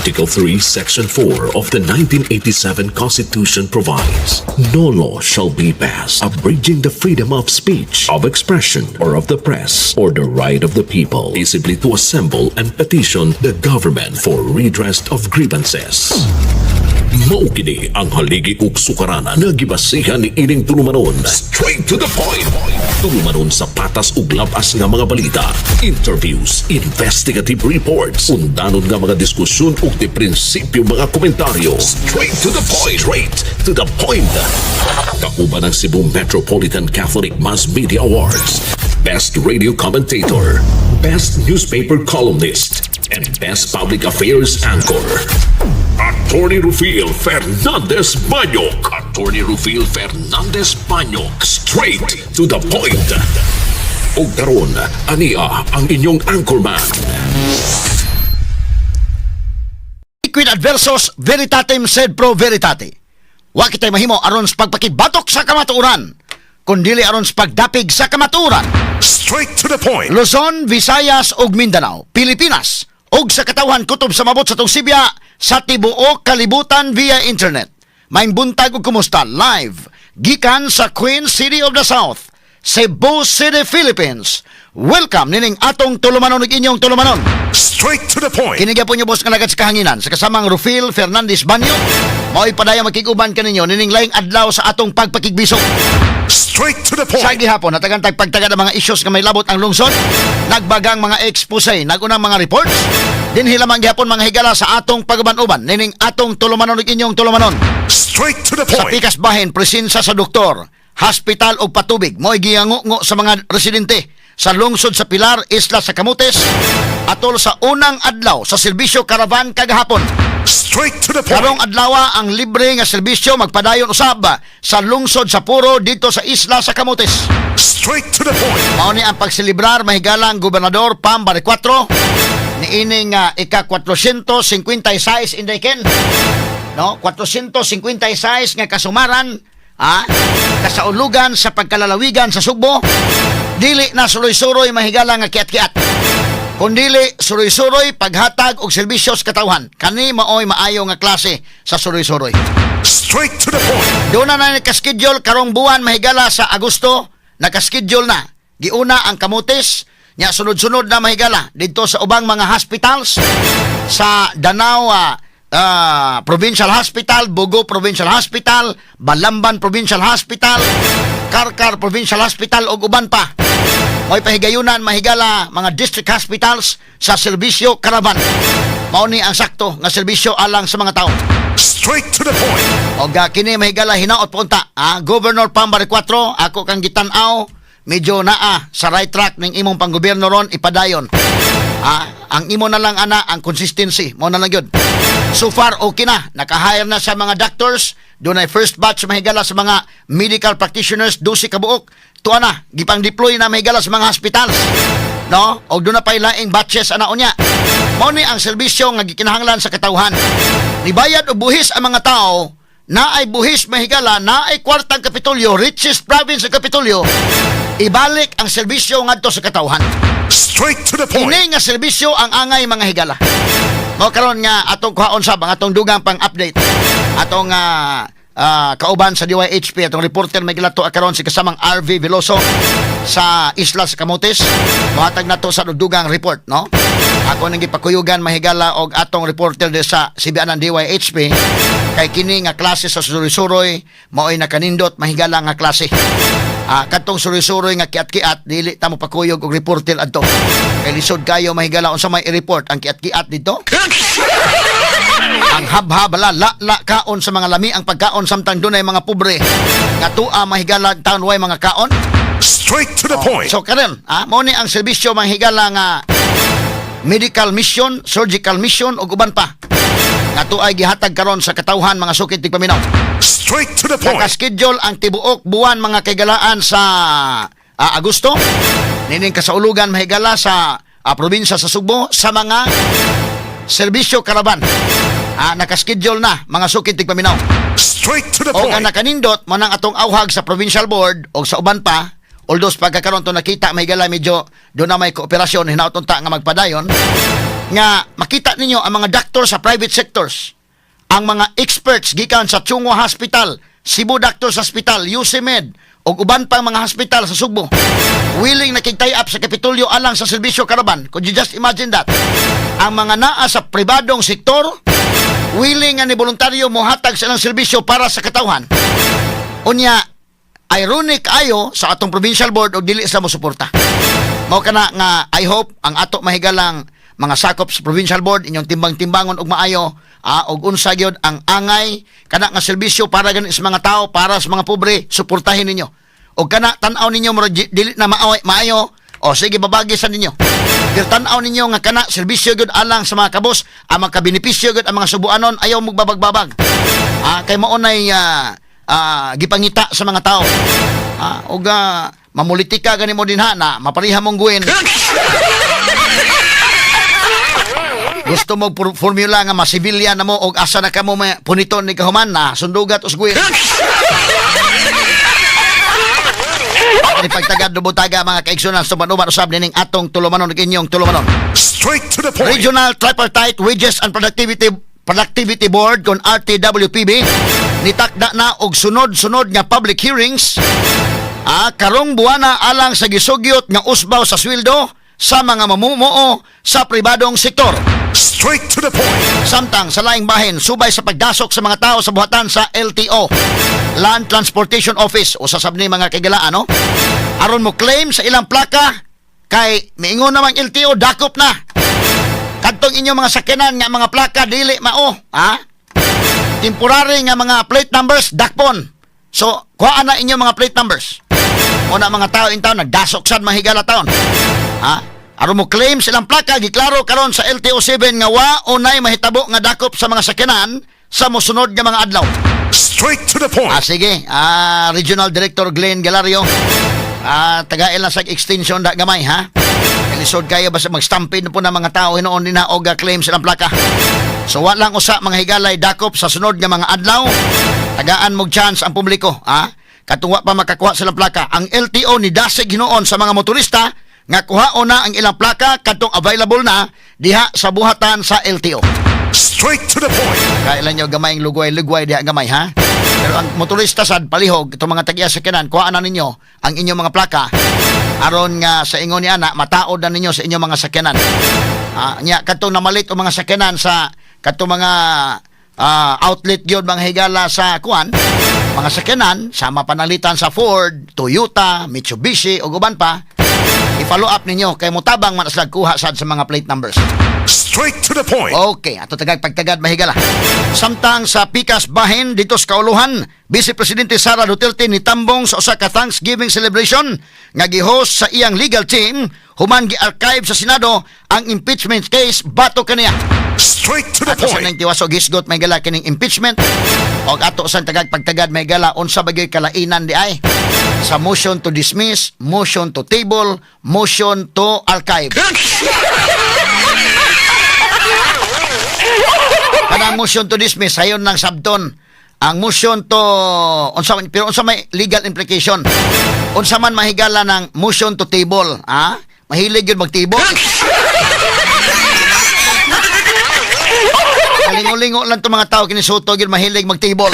Article 3, Section 4 of the 1987 Constitution provides, "No law shall be passed abridging the freedom of speech, of expression, or of the press, or the right of the people peaceably to assemble and petition the government for redress of grievances." Mao kini ang haligi ug sukaranan nga gibasihan ni ining tulumanon. Straight to the point. Tulumanon sa patas ug labas nga mga balita, interviews, investigative reports, undanon nga mga diskusyon ug di prinsipyo mga komentaryo. Straight to the point. Straight to the point. Kauban ang Cebu Metropolitan Catholic Mass Media Awards, Best Radio Commentator, Best Newspaper Columnist, and Best Public Affairs Anchor. Attorney Rufil Fernandez Banyok. Attorney Rufil Fernandez Banyok. Straight to the point. Ug karon, ania ang inyong anchorman. Liquid adversus veritatem sed pro veritate. Wa kitay mahimo aron sa pagpakibatok sa kamatuoran, kundili aron sa pagdapig sa kamatuoran. Straight to the point. Luzon, Visayas ug Mindanao, Pilipinas ug sa katawhan kutob sa mabot sa atong sibya sa tibuok kalibutan via internet. Maayong buntag ug kumusta live gikan sa Queen City of the South, Cebu City, Philippines. Welcome nining atong tulumanon ug inyong tulumanon. Straight to the point. Kini gyapon inyong boss nga alagad sa kahanginan sa kasamang Rufil Fernandez Banyo. Mao'y padayong makig-uban kaninyo nining laing adlaw sa atong pagpakigbisog. Straight to the Sa point. gihapon, natagan tag pagtaga ng mga issues nga may labot ang lungsod, nagbagang mga expose, nagunang mga reports, dinhi lamang gihapon, mga higala, sa atong pag-uban-uban, nining atong tulumanon ug inyong tulumanon. Straight to the Sa point. pikas bahin, presensya sa doktor, hospital o patubig, mo'y giyango sa mga residente sa lungsod sa Pilar, Isla sa Camotes, atol sa unang adlaw sa serbisyo caravan kagahapon. Straight to the point. Karong adlaw ang libre nga serbisyo magpadayon usab sa lungsod sa Puro dito sa Isla sa Camotes. Straight to the point. Mao ni ang pagselebrar, mahigalang, Gobernador Pam Baricuatro niining ika 456 inday ken. No, 456 nga kasumaran, kasaulugan sa pagkalalawigan sa Sugbo. Dili na suroy-suroy, mahigala, nga kiat-kiat, kundili suroy-suroy paghatag og serbisyo sa katawhan. Kani maoy maayo nga klase sa suroy-suroy. Straight to the point. Doon na na nakaschedule karong buwan, mahigala, sa Agosto, nakaschedule na. Giuna ang Camotes, nya sunod-sunod na, mahigala, dito sa ubang mga hospitals sa Danao Provincial Hospital, Bogo Provincial Hospital, Balamban Provincial Hospital, Carcar Provincial Hospital ug uban pa. Mo'y pahigayunan, mahigala, mga district hospitals sa serbisyo caravan. Mao ni ang sakto nga serbisyo alang sa mga tao. Straight to the point. Og kini, mahigala, hinaot po unta. Governor Pam Baricuatro, ako kang gitan-aw, medyo naa sa right track ning imong panggobyerno ron, ipadayon. Ang imo na lang ana ang consistency, mo na lang yun. So far okay na, naka-hire na sa mga doctors, doon ay first batch, mahigala, sa mga medical practitioners, 12 ka buok. Tuwa na, gipang deploy na, mahigala, sa mga hospitals. No? Og doon na pa'y laing batches ana unya. Mao ni ang serbisyo nga gikinahanglan sa katawhan. Nibayad og buhis ang mga tao, na ay buhis, mahigala, na ay kwartang Kapitolyo, richest province sa Kapitolyo, ibalik ang serbisyo ngadto sa katawhan. Straight to the point. Ini nga serbisyo ang angay, mga higala. Mo karon nga atong kuhaon sa ang atong dugang pang update. Atong kauban sa DYHP, atong reporter may gilato karon si kasamang RV Veloso sa Isla sa Camotes. Mohatag nato sa dugang report, no? Ako nang gipakuyugan, mahigala, og atong reporter de sa CBN ng DYHP kay kini nga klase sa suroy-suroy mao'y nakanindot, mahigala, nga klase. Kadtong suroy-suroy nga kiat-kiat, dili ta mo pakuyog og reporter adto. Kay lisod kayo, mahigala, unsa may i-report ang kiat-kiat dito. Ang habhab la la la kaon sa mga lami ang pagkaon samtang dunay mga pobre nga tua, mahigala, taon way mga kaon. Straight to the point. So karon, mo ni ang serbisyo, mga higala, nga medical mission, surgical mission ug uban pa. Nga tuay gihatag karon sa katawhan, mga sukit tigpaminaw. Straight to the point. Nakaschedule ang tibuok buwan, mga kaigalaan, sa Agosto. Nining kasaulugan, mahigala, sa probinsya sa Sugbo sa mga serbisyo caravan. Nakaschedule na, mga sukit tigpaminaw. Straight to the O ang point. Nakanindot mo nang atong auhag sa provincial board o sa uban pa, although pagkakaroon to nakita, may gala, medyo doon na may kooperasyon, hinaot unta nga magpadayon. Nga makita ninyo ang mga doctor sa private sectors, ang mga experts gikan sa Chong Hua Hospital, Cebu Doctors Hospital, UCMed, ug uban pang mga hospital sa Sugbo, willing na tie up sa Kapitolyo alang sa serbisyo karaban. Could you just imagine that? Ang mga naa sa pribadong sektor, willing nga ni voluntaryo mohatag sa ilang serbisyo para sa katawhan. Unya, ironic ayo sa atong provincial board og dili sila mosuporta. Mao kana nga I hope ang ato mahigalang mga sakop sa provincial board, inyong timbang-timbangon og maayo og unsa gyud ang angay kana nga serbisyo para gani sa mga tao, para sa mga pobre, suportahin ninyo. Og kana tan-aw ninyo murag dili na maayo, o sige, babagi sa ninyo. Pero tan-aw ninyo nga kana serbisyo gyud alang sa mga kabos, ang makabenepisyo gyud ang mga Subuanon, ayaw magbabag-babag. Kay mao nay gipangita sa mga tao. Og mamulitika gani mo din ha na mapareha mong guwin. Gusto mo formula nga masibilya na mo og asa na kamo may puniton ni kahuman na sundugat usguin. Ni pagtagad dubutaga, mga kaigsunan, suban-uban usab nining atong tulumanon ug inyong tulumanon. Straight to the point. Regional Tripartite Wages and Productivity Productivity Board kon RTWPB nitakda na og sunod-sunod nga public hearings karong buwana alang sa gisugyot nga usbaw sa sweldo sa mga mamumuo sa pribadong sektor. Straight to the point. Samtang sa laing bahin, subay sa pagdasok sa mga tao sa buhatan sa LTO, Land Transportation Office, o sa sabni, mga kaigalaan, no? Aron mo claim sa ilang plaka kay miingon namang LTO, dakop na. Kadtong inyong mga sakyanan nga mga plaka dili mao, ha? Temporary nga mga plate numbers dakpon. So, kuhaan na inyong mga plate numbers. Una mga tao in town nagdasok sad, mahigala taon. Ha? Aron mo claim silang plaka, giklaro karon sa LTO 7 nga wa unay mahitabo nga dakop sa mga sakyanan sa mosunod nga mga adlaw. Straight to the point. Sige, Regional Director Glenn Galario. Tagail na sa extension da gamay ha. Lisod kayo basta mag-stampede na po ng mga tao hinuon din na og claim silang plaka. So walang usa, mga higalay, dakop sa sunod nga mga adlaw. Tagaan mo chance ang publiko, ha? Katuwa pa makakuha silang plaka. Ang LTO ni dasig hinuon sa mga motorista nga kuhaon na ang ilang plaka kadtong available na diha sa buhatan sa LTO. Straight to the point. Kailan nyo gamay ang lugway-lugway diha gamay ha. Pero ang motorista sad palihog itong mga tag-iya sa kanan, kuhaan na ninyo ang inyong mga plaka aron nga sa ingon ni ana mataod na ninyo sa inyong mga sakyanan. Nya kadtong namalit og mga sakyanan sa kadtong mga outlet gyud, mga higala, sa kuan mga sakyanan sama panalitan sa Ford, Toyota, Mitsubishi ug uban pa, i-follow up ninyo kay motabang man sila kuha sad sa mga plate numbers. Straight to the point. Okay, ato tagag pagtagad, mahigala. Samtang sa pikas bahin dito sa Kauluhan, Vice Presidente Sara Duterte nitambong sa usa ka Thanksgiving celebration nga gihost sa iyang legal team human gi-archive sa Senado ang impeachment case batok kaniya. Straight to the Ato sa point. nang tiwaso gisgot, may gala, kining impeachment og ato sa tagag pagtagad, may gala, unsa ba gyud kalainan di ay sa motion to dismiss, motion to table, motion to archive. Kanang motion to dismiss, sayon lang sabton. Ang motion to unsa man, pero unsa may legal implication? Unsa man, mahigala, ng motion to table, ha? Mahilig yun mag-table. Kalingo-lingo lang to mga tao kini Sotto gyud mahilig mag-table.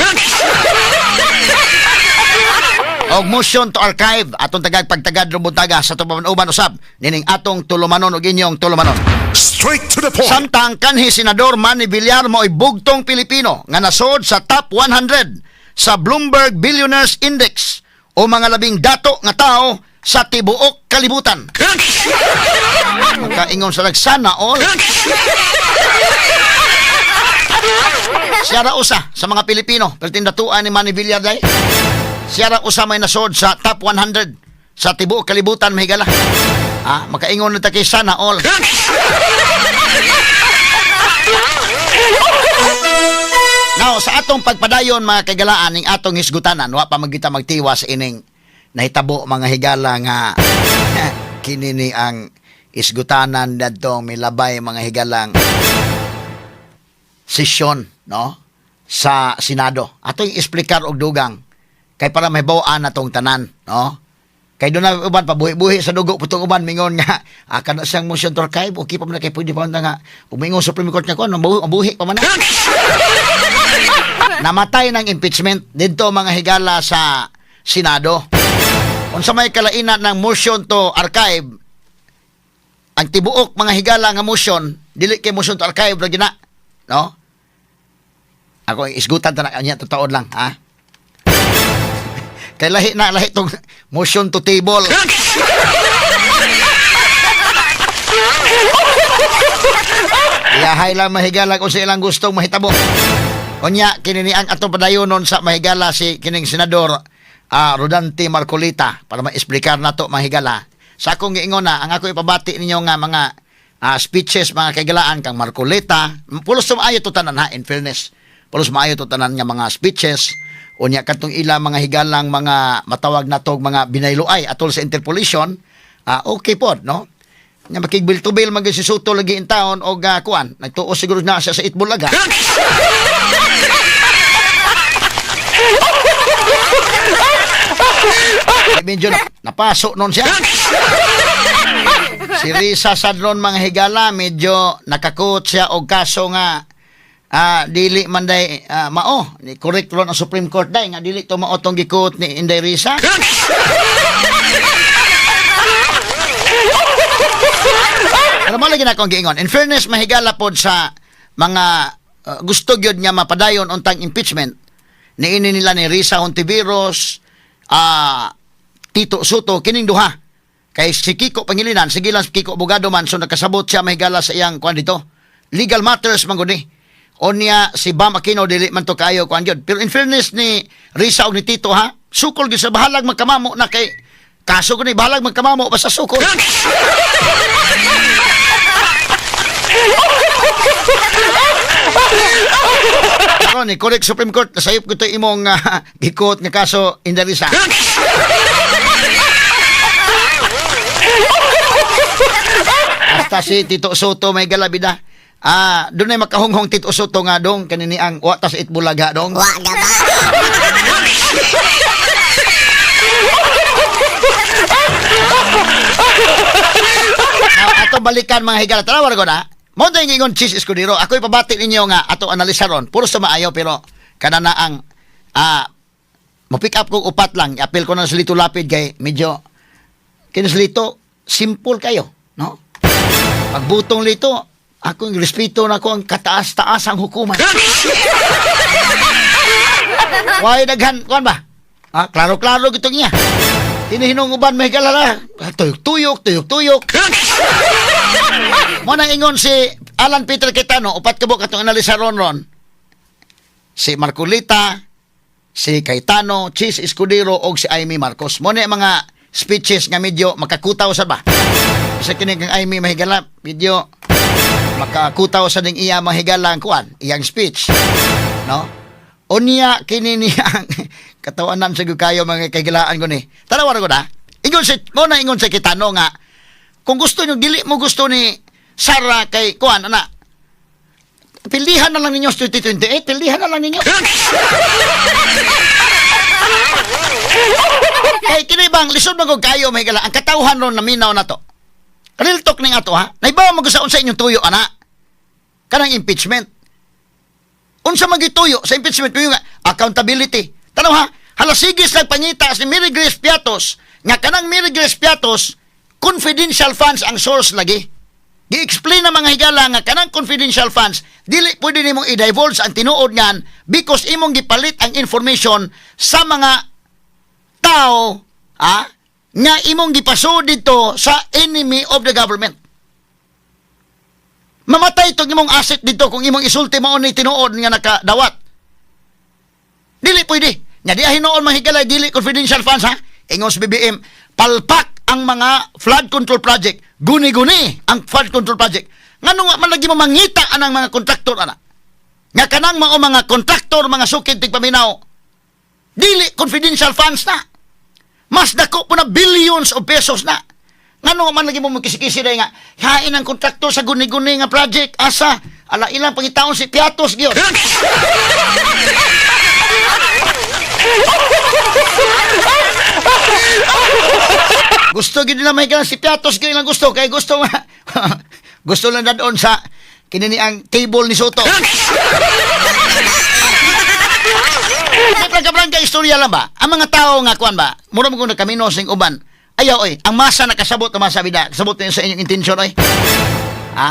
Og motion to archive, atong tagag pagtagad buntaga sa tuban-uban usab nining atong tulumanon ug inyong tulumanon. Straight to the point. Samtang kanhi Senador Manny Villar mao'y bugtong Pilipino nga nasod sa top 100 sa Bloomberg Billionaires Index o mga 10 dato nga tao sa tibuok kalibutan. Makaingon sa sana all. Siya ra usa sa mga Pilipino, pero tindatuan ni Manny Villar day. Siya ra usa may nasod sa top 100 sa tibuok kalibutan, mahigala. Makaingon na ta kay sana all. Now, sa atong pagpadayon, mga kagalaan, ning atong hisgutanan, wa pa magita magtiwas ining nahitabo, mga higala, nga kini ni ang isgutanan dadtong milabay, mga higalang, sesyon, no, sa Senado. Atong isplikar og dugang kay para may bawaan atong tanan, no? Kay doon na uban pabuhi-buhi sa dugo putong uban mingon nga kana siyang motion to archive, okay pa man na kay pwede pa man na nga umingon Supreme Court nga kuan mabuhi pa man na. Namatay ng impeachment didto, mga higala, sa Senado. Unsa may kalainan ng motion to archive, ang tibuok, mga higala, nga motion dili kay motion to archive lagi na, no? Ako isgutan ta na kanya, totoo lang ha, kay lahi na lahi tong motion to table. Iyahay lang, mahigala, kung sa ilang gustong mahitabo. Unya, kini ni ang atong padayonon sa mahigala si kining Senador Rodante Marcoleta para maexplikar nato, mahigala. Sa akong giingon na, ang ako ipabati ninyo nga mga speeches, mga kaigalaan kang Marcoleta, pulos maayo to tanan ha, in fairness. Pulos maayo to tanan nga mga speeches. Unya katong ila mga higalang mga matawag natog mga binayluay atol sa interpolation, okay pod, no? Nga makigbil-tubil man gyud si Sotto lagi in town og kuan, nagtuo siguro na siya sa Eat Bulaga. Ay, medyo napaso nun siya. Si Risa Sadron, mga higala, medyo nakakut siya og kaso nga dili man day mao. Ni correct ron ang Supreme Court day nga dili to mao tong gikut ni Inday Risa. Pero mo lagi na akong giingon. In fairness, mahigala pod sa mga gusto gyud nga mapadayon untang impeachment. Niini nila ni Risa Hontiveros, Tito Sotto, kining duha. Kay si Kiko Pangilinan, sige lang si Kiko Abogado man, so nakasabot siya, mahigala, sa iyang kuan dito. Legal matters man gud ni. Onya si Bam Aquino dili man to kayo kuan gyud. Pero in fairness ni Risa og ni Tito ha, sukol gyud sa bahalag magkamamo na kay kaso ko ni bahalag magkamamo basta sukol. Ako ni correct Supreme Court, nasayop ko to imong gikot nga kaso, Inday Risa. Hasta si Tito Sotto may galabida. Doon ay makahunghong Tito Sotto nga dong kanini ang wa ta sa Eat Bulaga dong. Wa ga ba? Now, ato balikan, mga higala. Tanawa ko na. Mo na ingon Chiz Escudero. Ako ipabati ninyo nga ato analisa ron. Puro sa maayo pero kada na ang mo pick up kong upat lang. I-appeal ko na sa Lito Lapid kay medyo kinis Lito simple kayo, no? Pagbutong Lito, ako ang respeto na ko ang kataas-taas ang hukuman. Why daghan kuan ba? Klaro-klaro gitong niya. Tinihinong uban may galala. Tuyok-tuyok, tuyok-tuyok. Mo nang ingon si Alan Peter Cayetano, upat ka buok atong analisa ron ron. Si Marcoleta, si Cayetano, Chiz Escudero og si Imee Marcos. Mo na yung mga speeches nga medyo makakutaw sa ba. Sa kini kang Imee, mahigala, medyo makakutaw sa ning iya, mahigala, ang kuan, iyang speech. No? Unya kini niyang katawanan sa kayo, mga kagilaan ko ni. Tanawa ko na. Ingon si mo na ingon sa Cayetano nga kung gusto niyo dili mo gusto ni Sara kay kuan ana, pilihan na lang ninyo sa 2028, pilihan na lang ninyo. Kay kini bang lisod man gud kayo, may gala ang katawhan ron naminaw na to. Real talk ning ato ha. Naibaw mo sa unsa inyong tuyo ana. Kanang impeachment. Unsa man gituyo sa impeachment tuyo nga accountability. Tanaw ha, halasigis lang pangita si Mary Grace Piatos nga kanang Mary Grace Piatos confidential funds ang source lagi. Gi-explain na, mga higala, nga kanang confidential funds dili pwede nimong i-divulge ang tinuod ngan because imong gipalit ang information sa mga tao nga imong gipasod dito sa enemy of the government. Mamatay itong imong asset dito kung imong isulti mao ni tinuod nga nakadawat. Dili pwede. Nga di hinuon, mga higala, dili confidential funds ha. Ingon sa BBM, palpak ang mga flood control project. Guni-guni ang flood control project. Ngano nga man lagi mo mangita anang mga kontraktor ana? Nga kanang mao mga kontraktor, mga sukid tigpaminaw. Dili confidential funds na. Mas dako po na billions of pesos na. Ngano man lagi mo magkisi-kisi dahil nga hain ang kontraktor sa guni-guni nga project asa ala ilang pangitaon si Piatos gyud. Gusto gid nila may si Piattos gyud lang gusto kay gusto nga gusto lang dadon sa kini ni ang table ni Sotto. May prangka-prangka istorya lang ba? Ang mga tao nga kuan ba? Mura mo kung nagkamino sing uban. Ayaw oy, ang masa nakasabot ang masa bida. Kasabot niyo sa inyong intensyon oy. Ha?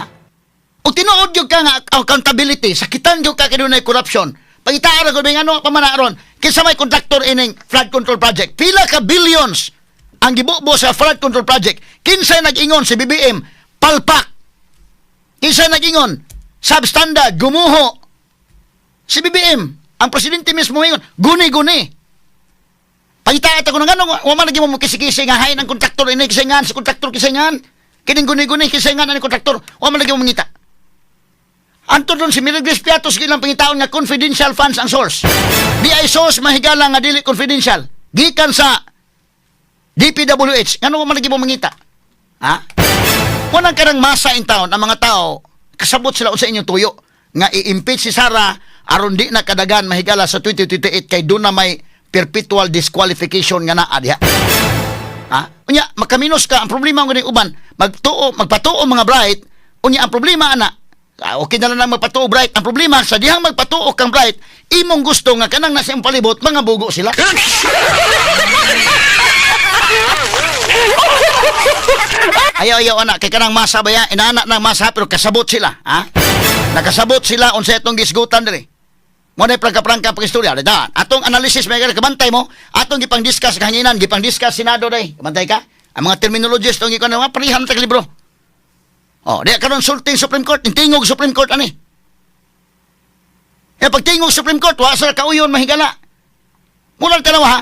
O tinuod gyud ka nga accountability, sakitan gyud ka kay dunay corruption. Pangitaan ra gud may ngano pa man na aron. Kinsa may contractor ining flood control project? Pila ka billions ang gibubo sa flood control project. Kinsay nag-ingon? Si BBM, palpak. Kinsay nag-ingon? Substandard, gumuho. Si BBM, ang presidente mismo ingon, guni-guni. Pangitaan ako ng ano, wa man lagi mo kisi-kisi nga hain ang kontraktor ini kisingan, si kontraktor kisingan. Kining guni-guni kisingan ang kontraktor, wa man lagi mo mangita. Anto doon si Mary Grace Piattos ilang pangitaon nga confidential funds ang source. Di ay source, mahigala, nga dili confidential. Gikan sa DPWH, ngano wa man lagi mo mangita? Ha? Unang karang masa in town, ang mga tao, kasabot sila sa inyong tuyo nga i-impeach si Sara aron di na kadagan, mahigala, sa 2028 kay doon na may perpetual disqualification nga naa diha. Ha? Unya, makaminos ka, ang problema ng uban, magtuo, magpatuo mga bright, unya ang problema ana, okay na lang lang magpatuo bright. Ang problema, sa dihang magpatuo kang bright, imong gusto nga kanang nasa imong palibot, mga bugo sila. Ayaw, ayaw, anak, kay kanang masa ba ya? Inaana ng masa, pero kasabot sila, ha? Nakasabot sila unsa itong gisgutan diri. Mo na prangka-prangka pag istorya. Da, atong analysis may kabantay mo, atong gipang discuss kahanginan, gipang discuss Senado day. Kabantay ka? Ang mga terminologies tong ikaw mga parihan ta libro. Oh, di karon sulting Supreme Court, tingog Supreme Court ani. Ya pagtingog Supreme Court, wa sa kauyon, mahigala. Mulang tanawa ha.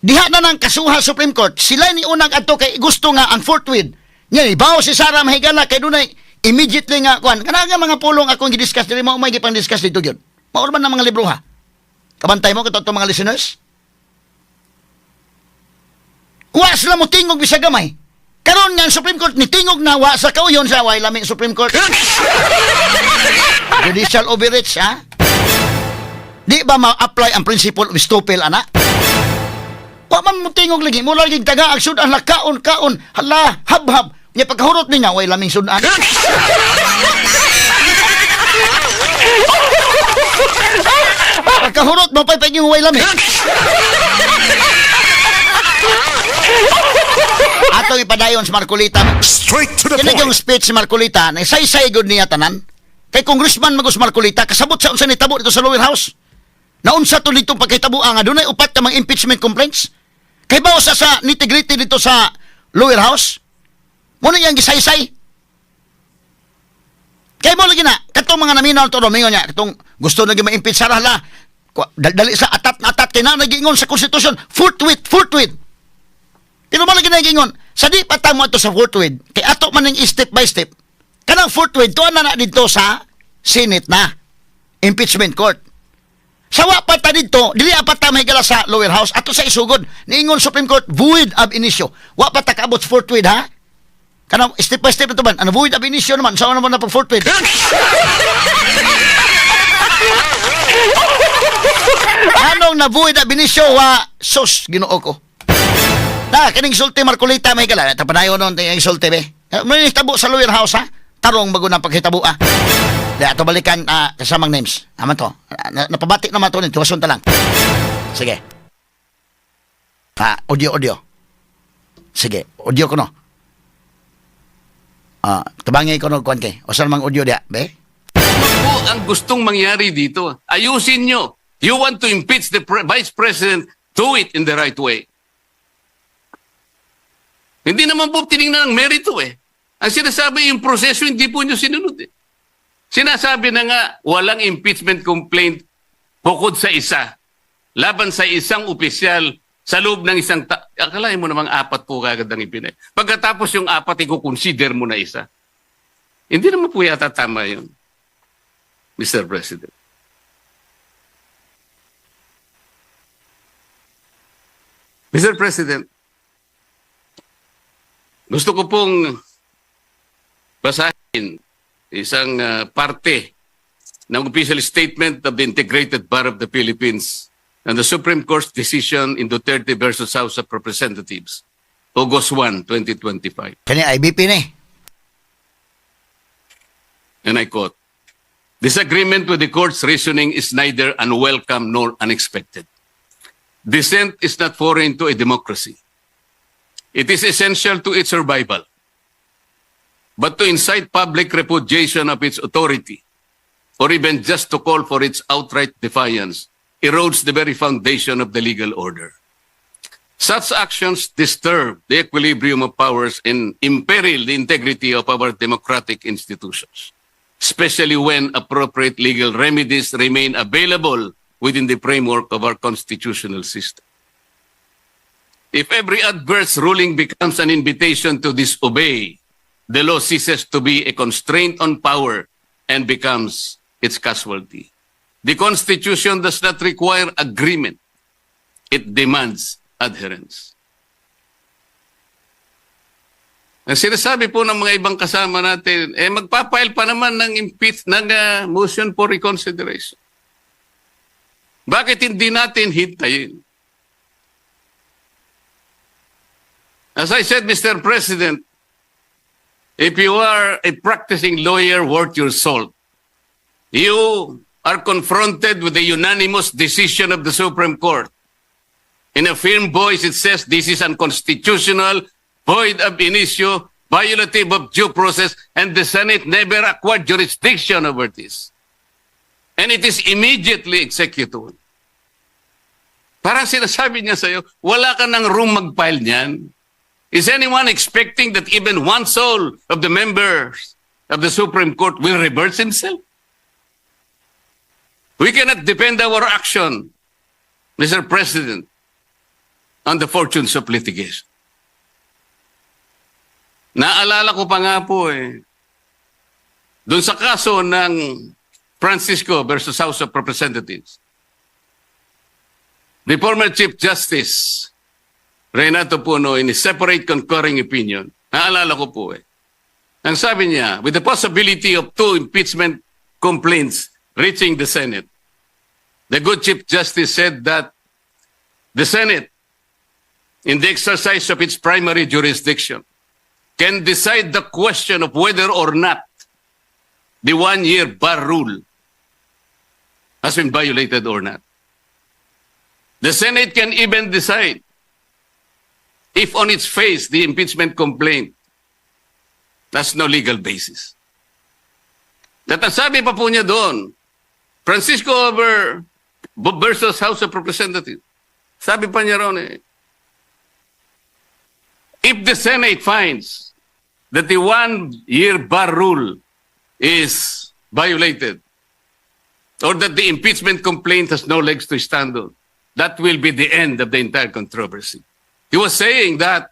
Diha na nang kasuha Supreme Court, sila ni unang adto kay gusto nga ang forthwith. Nya ibaw si Sara, mahigala, kay dunay immediately nga kuan. Kana nga mga pulong akong gi-discuss diri mao may gipang discuss dito gyud. Mao man ang mga libro ha. Kabantay mo kato mga listeners? Wa sila mo tingog bisag gamay. Karon nga ang Supreme Court ni tingog na wa sa kauyon sa way lami Supreme Court. Judicial overreach ha. Di ba ma-apply ang principle of estoppel ana? Wa man mo tingog lagi, mula lagi taga ang sudan la kaon kaon, hala habhab. Nya pagkahurot niya way laming sudan. Pagkahurot mo pa'y paging way lami. Atong ipadayon si Marcoleta. Straight to the Kini yung point. speech si Marcoleta, na saysay gud niya tanan. Kay congressman magus Marcoleta, kasabot sa unsa nitabo dito sa lower house. Naunsa to dito pagkahitabo nga dunay upat ka mga impeachment complaints. Kay bawo sa nitty-gritty dito sa lower house. Mo na iyang gisaysay. Kay mo lagi na, katong mga naminaw to domingo niya, katong gusto na ma-impeach sa hala. Dali sa atat na atat kay na nagiingon sa konstitusyon, forthwith, forthwith. Pero mo lagi na giingon, sa di pa tamo ato sa forthwith, kay ato man ning step by step. Kanang forthwith tuan na na didto sa Senate na impeachment court. Sa wa pa ta didto, dili pa ta mahigala sa lower house ato sa isugod. Niingon Supreme Court void ab initio. Wa pa ta kaabot sa forthwith ha. Kanang step by step ito man. Ano void ab initio naman, sa naman na pag forthwith. Anong na void ab initio wa sus Ginoo ko. Na kining sulti Marcoleta may gala. Tapanayon nun ting sulti be. May tabo sa lower house ha. Tarong bago na paghitabo ah. Di ato balikan kasamang names. Aman to. Napabati naman to ni tuwason ta lang. Sige. Audio audio. Sige, audio ko no. Tabangi ko no kuan kay. Usa namang audio diha, be? Ano po ang gustong mangyari dito? Ayusin nyo. You want to impeach the Vice President, do it in the right way. Hindi naman po tinignan ang merito eh. Ang sinasabi, yung proseso, hindi po nyo sinunod eh. Sinasabi na nga, walang impeachment complaint bukod sa isa. Laban sa isang opisyal sa loob ng isang. Akalain mo namang apat po kagad ang ipinay. Pagkatapos yung apat, i-consider mo na isa. Hindi naman po yata tama yun, Mr. President. Mr. President, gusto ko pong basahin isang parte ng official statement of the Integrated Bar of the Philippines and the Supreme Court's decision in Duterte versus House of Representatives. August 1, 2025. Kani IBP ni. And I quote, "Disagreement with the court's reasoning is neither unwelcome nor unexpected. Dissent is not foreign to a democracy. It is essential to its survival. But to incite public repudiation of its authority, or even just to call for its outright defiance, erodes the very foundation of the legal order. Such actions disturb the equilibrium of powers and imperil the integrity of our democratic institutions, especially when appropriate legal remedies remain available within the framework of our constitutional system. If every adverse ruling becomes an invitation to disobey, the law ceases to be a constraint on power and becomes its casualty. The Constitution does not require agreement. It demands adherence." Ang sinasabi po ng mga ibang kasama natin, eh magpa-file pa naman ng impeach ng motion for reconsideration. Bakit hindi natin hintayin? As I said, Mr. President, if you are a practicing lawyer worth your salt, you are confronted with the unanimous decision of the Supreme Court. In a firm voice, it says this is unconstitutional, void ab initio, violative of due process, and the Senate never acquired jurisdiction over this. And it is immediately executable. Parang sinasabi niya sa'yo, wala ka ng room mag-file niyan. Is anyone expecting that even one soul of the members of the Supreme Court will reverse himself? We cannot depend our action, Mr. President, on the fortunes of litigation. Naalala ko pa nga po eh, doon sa kaso ng Francisco versus House of Representatives, the former Chief Justice, Renato Puno, in a separate concurring opinion, naalala ko po eh, ang sabi niya, with the possibility of two impeachment complaints reaching the Senate, the good Chief Justice said that the Senate, in the exercise of its primary jurisdiction, can decide the question of whether or not the one-year bar rule has been violated or not. The Senate can even decide if on its face the impeachment complaint has no legal basis. At ang sabi pa po niya doon, Francisco over versus House of Representatives, sabi pa niya roon eh, if the Senate finds that the one-year bar rule is violated or that the impeachment complaint has no legs to stand on, that will be the end of the entire controversy. He was saying that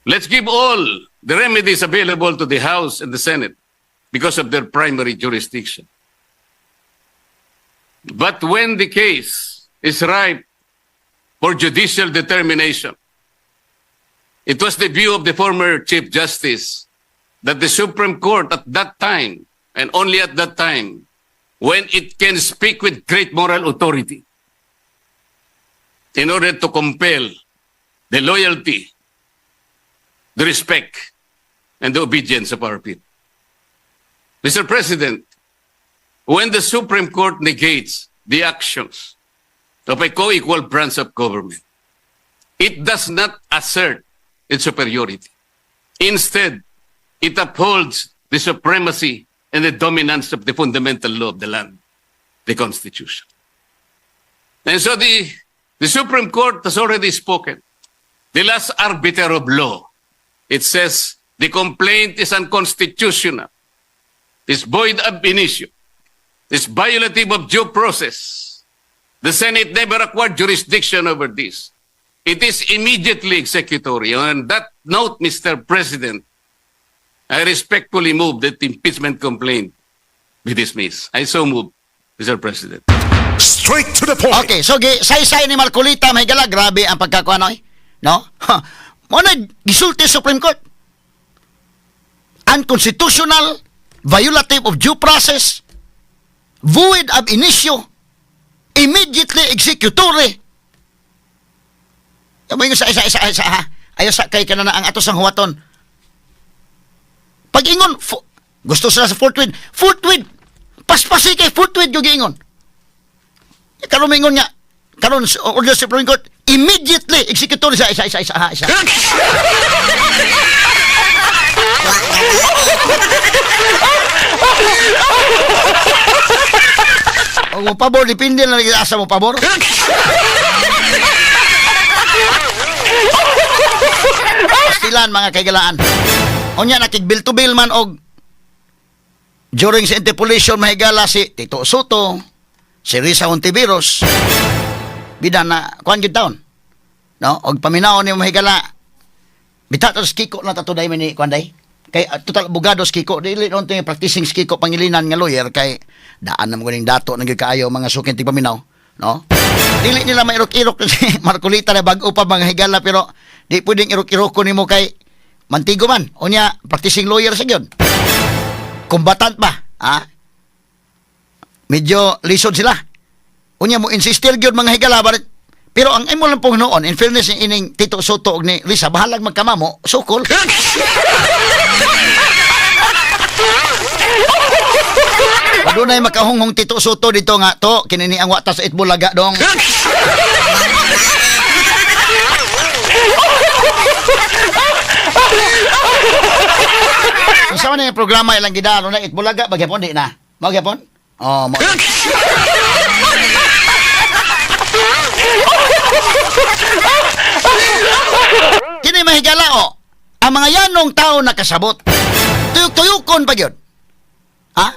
let's give all the remedies available to the House and the Senate because of their primary jurisdiction. But when the case is ripe for judicial determination, it was the view of the former Chief Justice that the Supreme Court at that time, and only at that time, when it can speak with great moral authority in order to compel the loyalty, the respect, and the obedience of our people. Mr. President, when the Supreme Court negates the actions of a co-equal branch of government, it does not assert its superiority. Instead, it upholds the supremacy and the dominance of the fundamental law of the land, the Constitution. And so the Supreme Court has already spoken. The last arbiter of law. It says the complaint is unconstitutional, is void ab initio, is violative of due process. The Senate never acquired jurisdiction over this. It is immediately executory. On that note, Mr. President, I respectfully move that the impeachment complaint be dismissed. I so move, Mr. President. Straight to the point. Okay, so gi saysay ni Marcolita, mga higala, grabe ang pagkakuan oy. No? Ha. Mo na gisulti Supreme Court. Unconstitutional, violative of due process, void ab initio, immediately executory. Mo sa isa isa isa ha. Ayo sa kay kanana ang ato sang huwaton. Pag ingon gusto sila sa forthwith, forthwith. Paspasi kay forthwith yung giingon. Karon mingon nga karon order sa Supreme Court immediately executor sa isa isa isa ha isa. O mo pabor depende na lang asa mo pabor. Pastilan mga kaigalaan. Unya nakig bill to bill man og during sa interpolation mahigala si Tito Soto, si Risa Hontiveros. Bida na kuan gyud taon. No, og paminaw ni mahigala. Bita to Kiko na tato day ni kuan day. Kay total abogado si Kiko, dili noon to practicing si Kiko Pangilinan nga lawyer kay daan na mo ganing dato nang kaayo mga sukin ti paminaw, no? Dili nila mairok-irok si Marcolita na bag-o pa mga higala pero di pwedeng irok-iroko nimo kay mantigo man. Unya practicing lawyer sa gyud. Combatant ba? Ha? Medyo lisod sila. Unya mo insistir gyud mga higala barit. Pero ang imo lang pong noon, in fairness ni ining Tito Soto og ni Risa, bahalag magkamamo, sukol. Adunay makahunghong Tito Soto dito nga to, kinini ang wata sa Itbulaga dong. Sa man yung programa ilang gidaro na Itbulaga bagyapon di na. Magyapon? Oh, mo. Kini mahigala o. Ang mga yanong tao nakasabot. Tuyok-tuyokon pa gyud. Ha?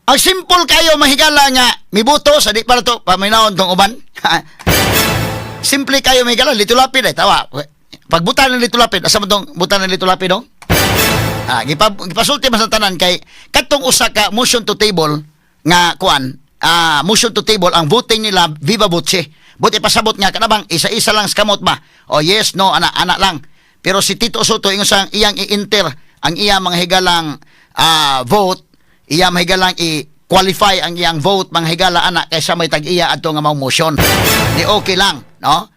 Ang simple kayo mahigala nga mibuto sa di para to paminawon tong uban. Simple kayo mahigala Lito Lapid ay tawa. Pagbutan ng Lito Lapid, asa man tong butan ng Lito Lapid dong? Ah, gipasulti man sa tanan kay katong usa ka motion to table nga kuan, motion to table ang voting nila viva voce. Buti pasabot nga kanabang isa-isa lang sa kamot ba? O yes, no, ana ana lang. Pero si Tito Soto ingon sang iyang i-enter ang iyang mga higalang vote, iyang mga higalang i-qualify ang iyang vote mga higala ana kaysa may tag-iya adto nga mao motion. Di okay lang, no?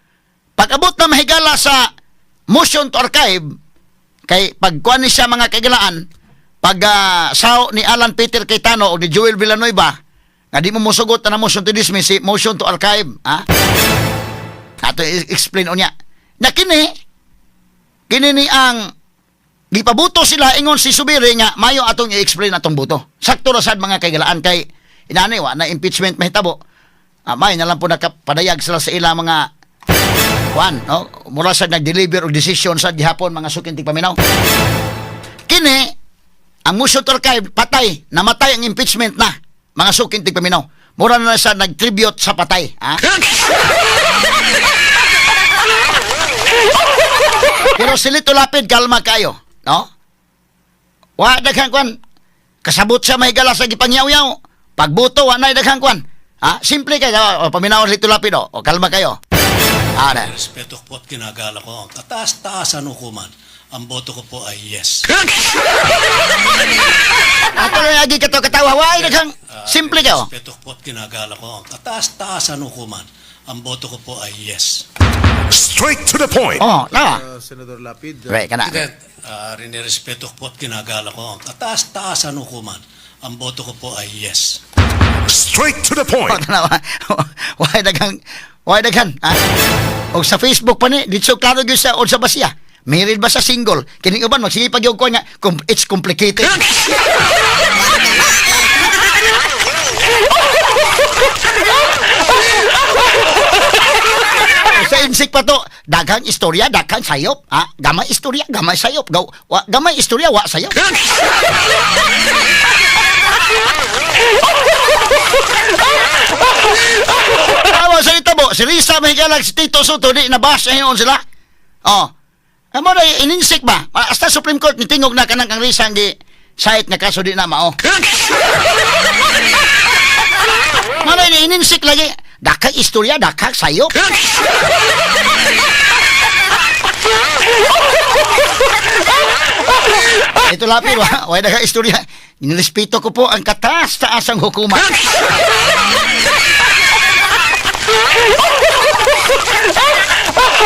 Pag abot na mahigala sa motion to archive, kay pagkuan ni siya mga kaigalaan, pag sao ni Alan Peter Cayetano o ni Joel Villanueva, nga di mo mosugot na motion to dismiss, si motion to archive, ha? Ato i-explain unya. Na kini, kini ni ang gipabuto sila ingon si Zubiri nga mayo atong i-explain atong buto. Sakto ra sad mga kaigalaan kay inani wa na impeachment mahitabo. May na lang po nakapadayag sila sa ilang mga kuan, no? Mura sad nag-deliver og decision sa gihapon mga suking tigpaminaw. Kini ang motion to archive patay, namatay ang impeachment na mga suking tigpaminaw. Mura na sa nag-tribute sa patay, ha? Pero si Lito Lapid kalma kayo, no? Wa daghang kuan. Kasabot siya mahigala sa gipangyaw-yaw. Pagbuto wa nay daghang kuan. Ha? Simple kay o, paminaw si Lito Lapid o kalma kayo. Ah, na. Respeto ko po at ginagala ko ang kataas-taasan hukuman. Ang boto ko po ay yes. Ato lang agi kato katawa wa ay daghang simple kayo. Respeto ko po at ginagala ko ang kataas-taasan hukuman. Ang boto ko po ay yes. Straight to the point. Oh, na. Senator Lapid, Right kana. President, rinirespeto ko po at ginagala ko ang kataas-taasan hukuman. Ang boto ko po ay yes. Straight to the point. Tanawa. Why daghang why daghan? Ha? Og sa Facebook pa ni dito klaro gyud sa unsa ba siya? Married ba sa single? Kining uban magsige pag yung kuan nga it's complicated. Sa insik pa to, daghang istorya, daghang sayop. Ha? Gamay istorya, gamay sayop. Gaw, wa, gamay istorya, wa sayop. Tawa sa itabo, si Risa Mahigalag, si Tito Soto, di nabas na hinon sila. Oh. Amo na ininsik ba? Hasta Supreme Court nitingog na kanang kang Risa ang gi site nga kaso di na mao. Mano ini ininsik lagi. Dakang istorya, dakang sayop. Ito lapir, wa, wa daghang istorya. Inirespeto ko po ang kataas-taasang hukuman.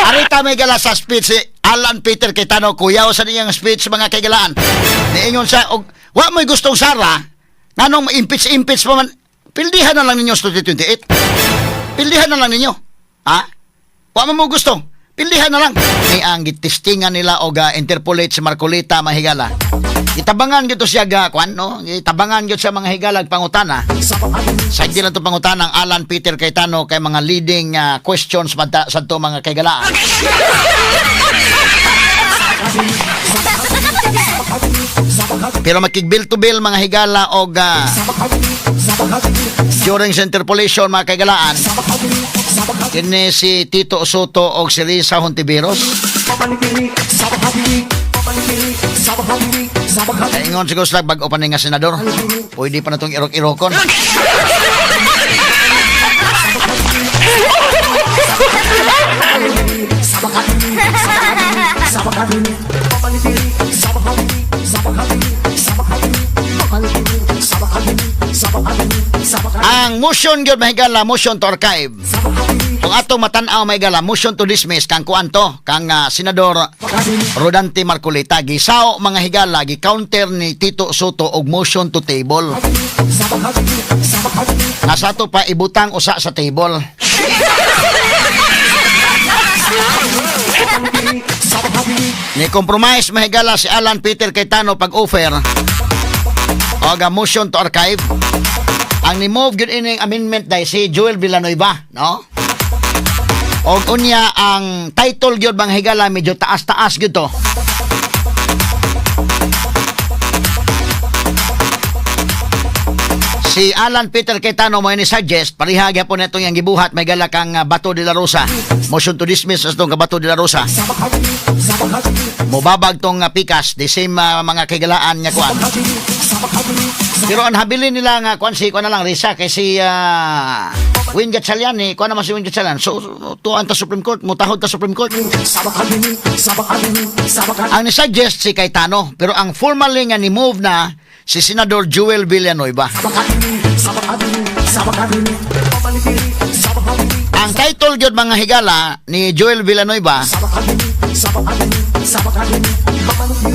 Arita may gala sa speech si Alan Peter Cayetano, kuyaw sa niyang speech, mga kaigalaan. Niingon siya, og, wa mo'y gustong Sara, nganong impeach-impeach pa man, pildihan na lang ninyo sa 2028. Pildihan na lang ninyo. Ha? Wa man mo gusto. Pildihan na lang. Ni ang gitistingan nila og interpolate si Marcoleta, mahigala. Itabangan gyud to siya ga kwan, no? Itabangan gyud siya, mga higala, pangutana. Sa hindi lang to pangutana ang Alan Peter Cayetano kay mga leading questions man ta, sa to, mga kaigalaan. Pero makig-bill to bill, mga higala, og during sa interpolation, mga kaigalaan, kini si Tito Sotto og si Risa Hontiveros. Ingon siguro sila, bag-o pa ni nga senador. Pwede pa na itong irok-irokon. Ang motion gyud, mahigala, motion to archive. Kung atong matan-aw, mahigala, motion to dismiss kang kuan to, kang Senador Rodante Marcoleta, gisao, mga higala, gi-counter ni Tito Sotto og motion to table. Nasa to pa ibutang usa sa table. Ni compromise, mahigala, si Alan Peter Cayetano pag-offer og a motion to archive. Ang ni-move gyud ining amendment dahil si Joel Villanueva, no? Og unya ang title gyud, mga higala, medyo taas-taas gyud to. Si Alan Peter Cayetano mo ni suggest pareha gyapon natong iyang gibuhat may gala kang Bato de la Rosa. Motion to dismiss as tong Bato de la Rosa. Mobabag tong pikas the same mga kaigalaan nga kuan. Pero ang habilin nila nga kuan si kuan na lang Risa kay si Win Gatchalian eh, kuan naman si Win Gatchalian. So tuan ta Supreme Court, mutahod ta Supreme Court. Ang ni-suggest si Cayetano, pero ang formally nga ni-move na si Senador Joel Villanueva. Ang title gyud, mga higala, ni Joel Villanueva,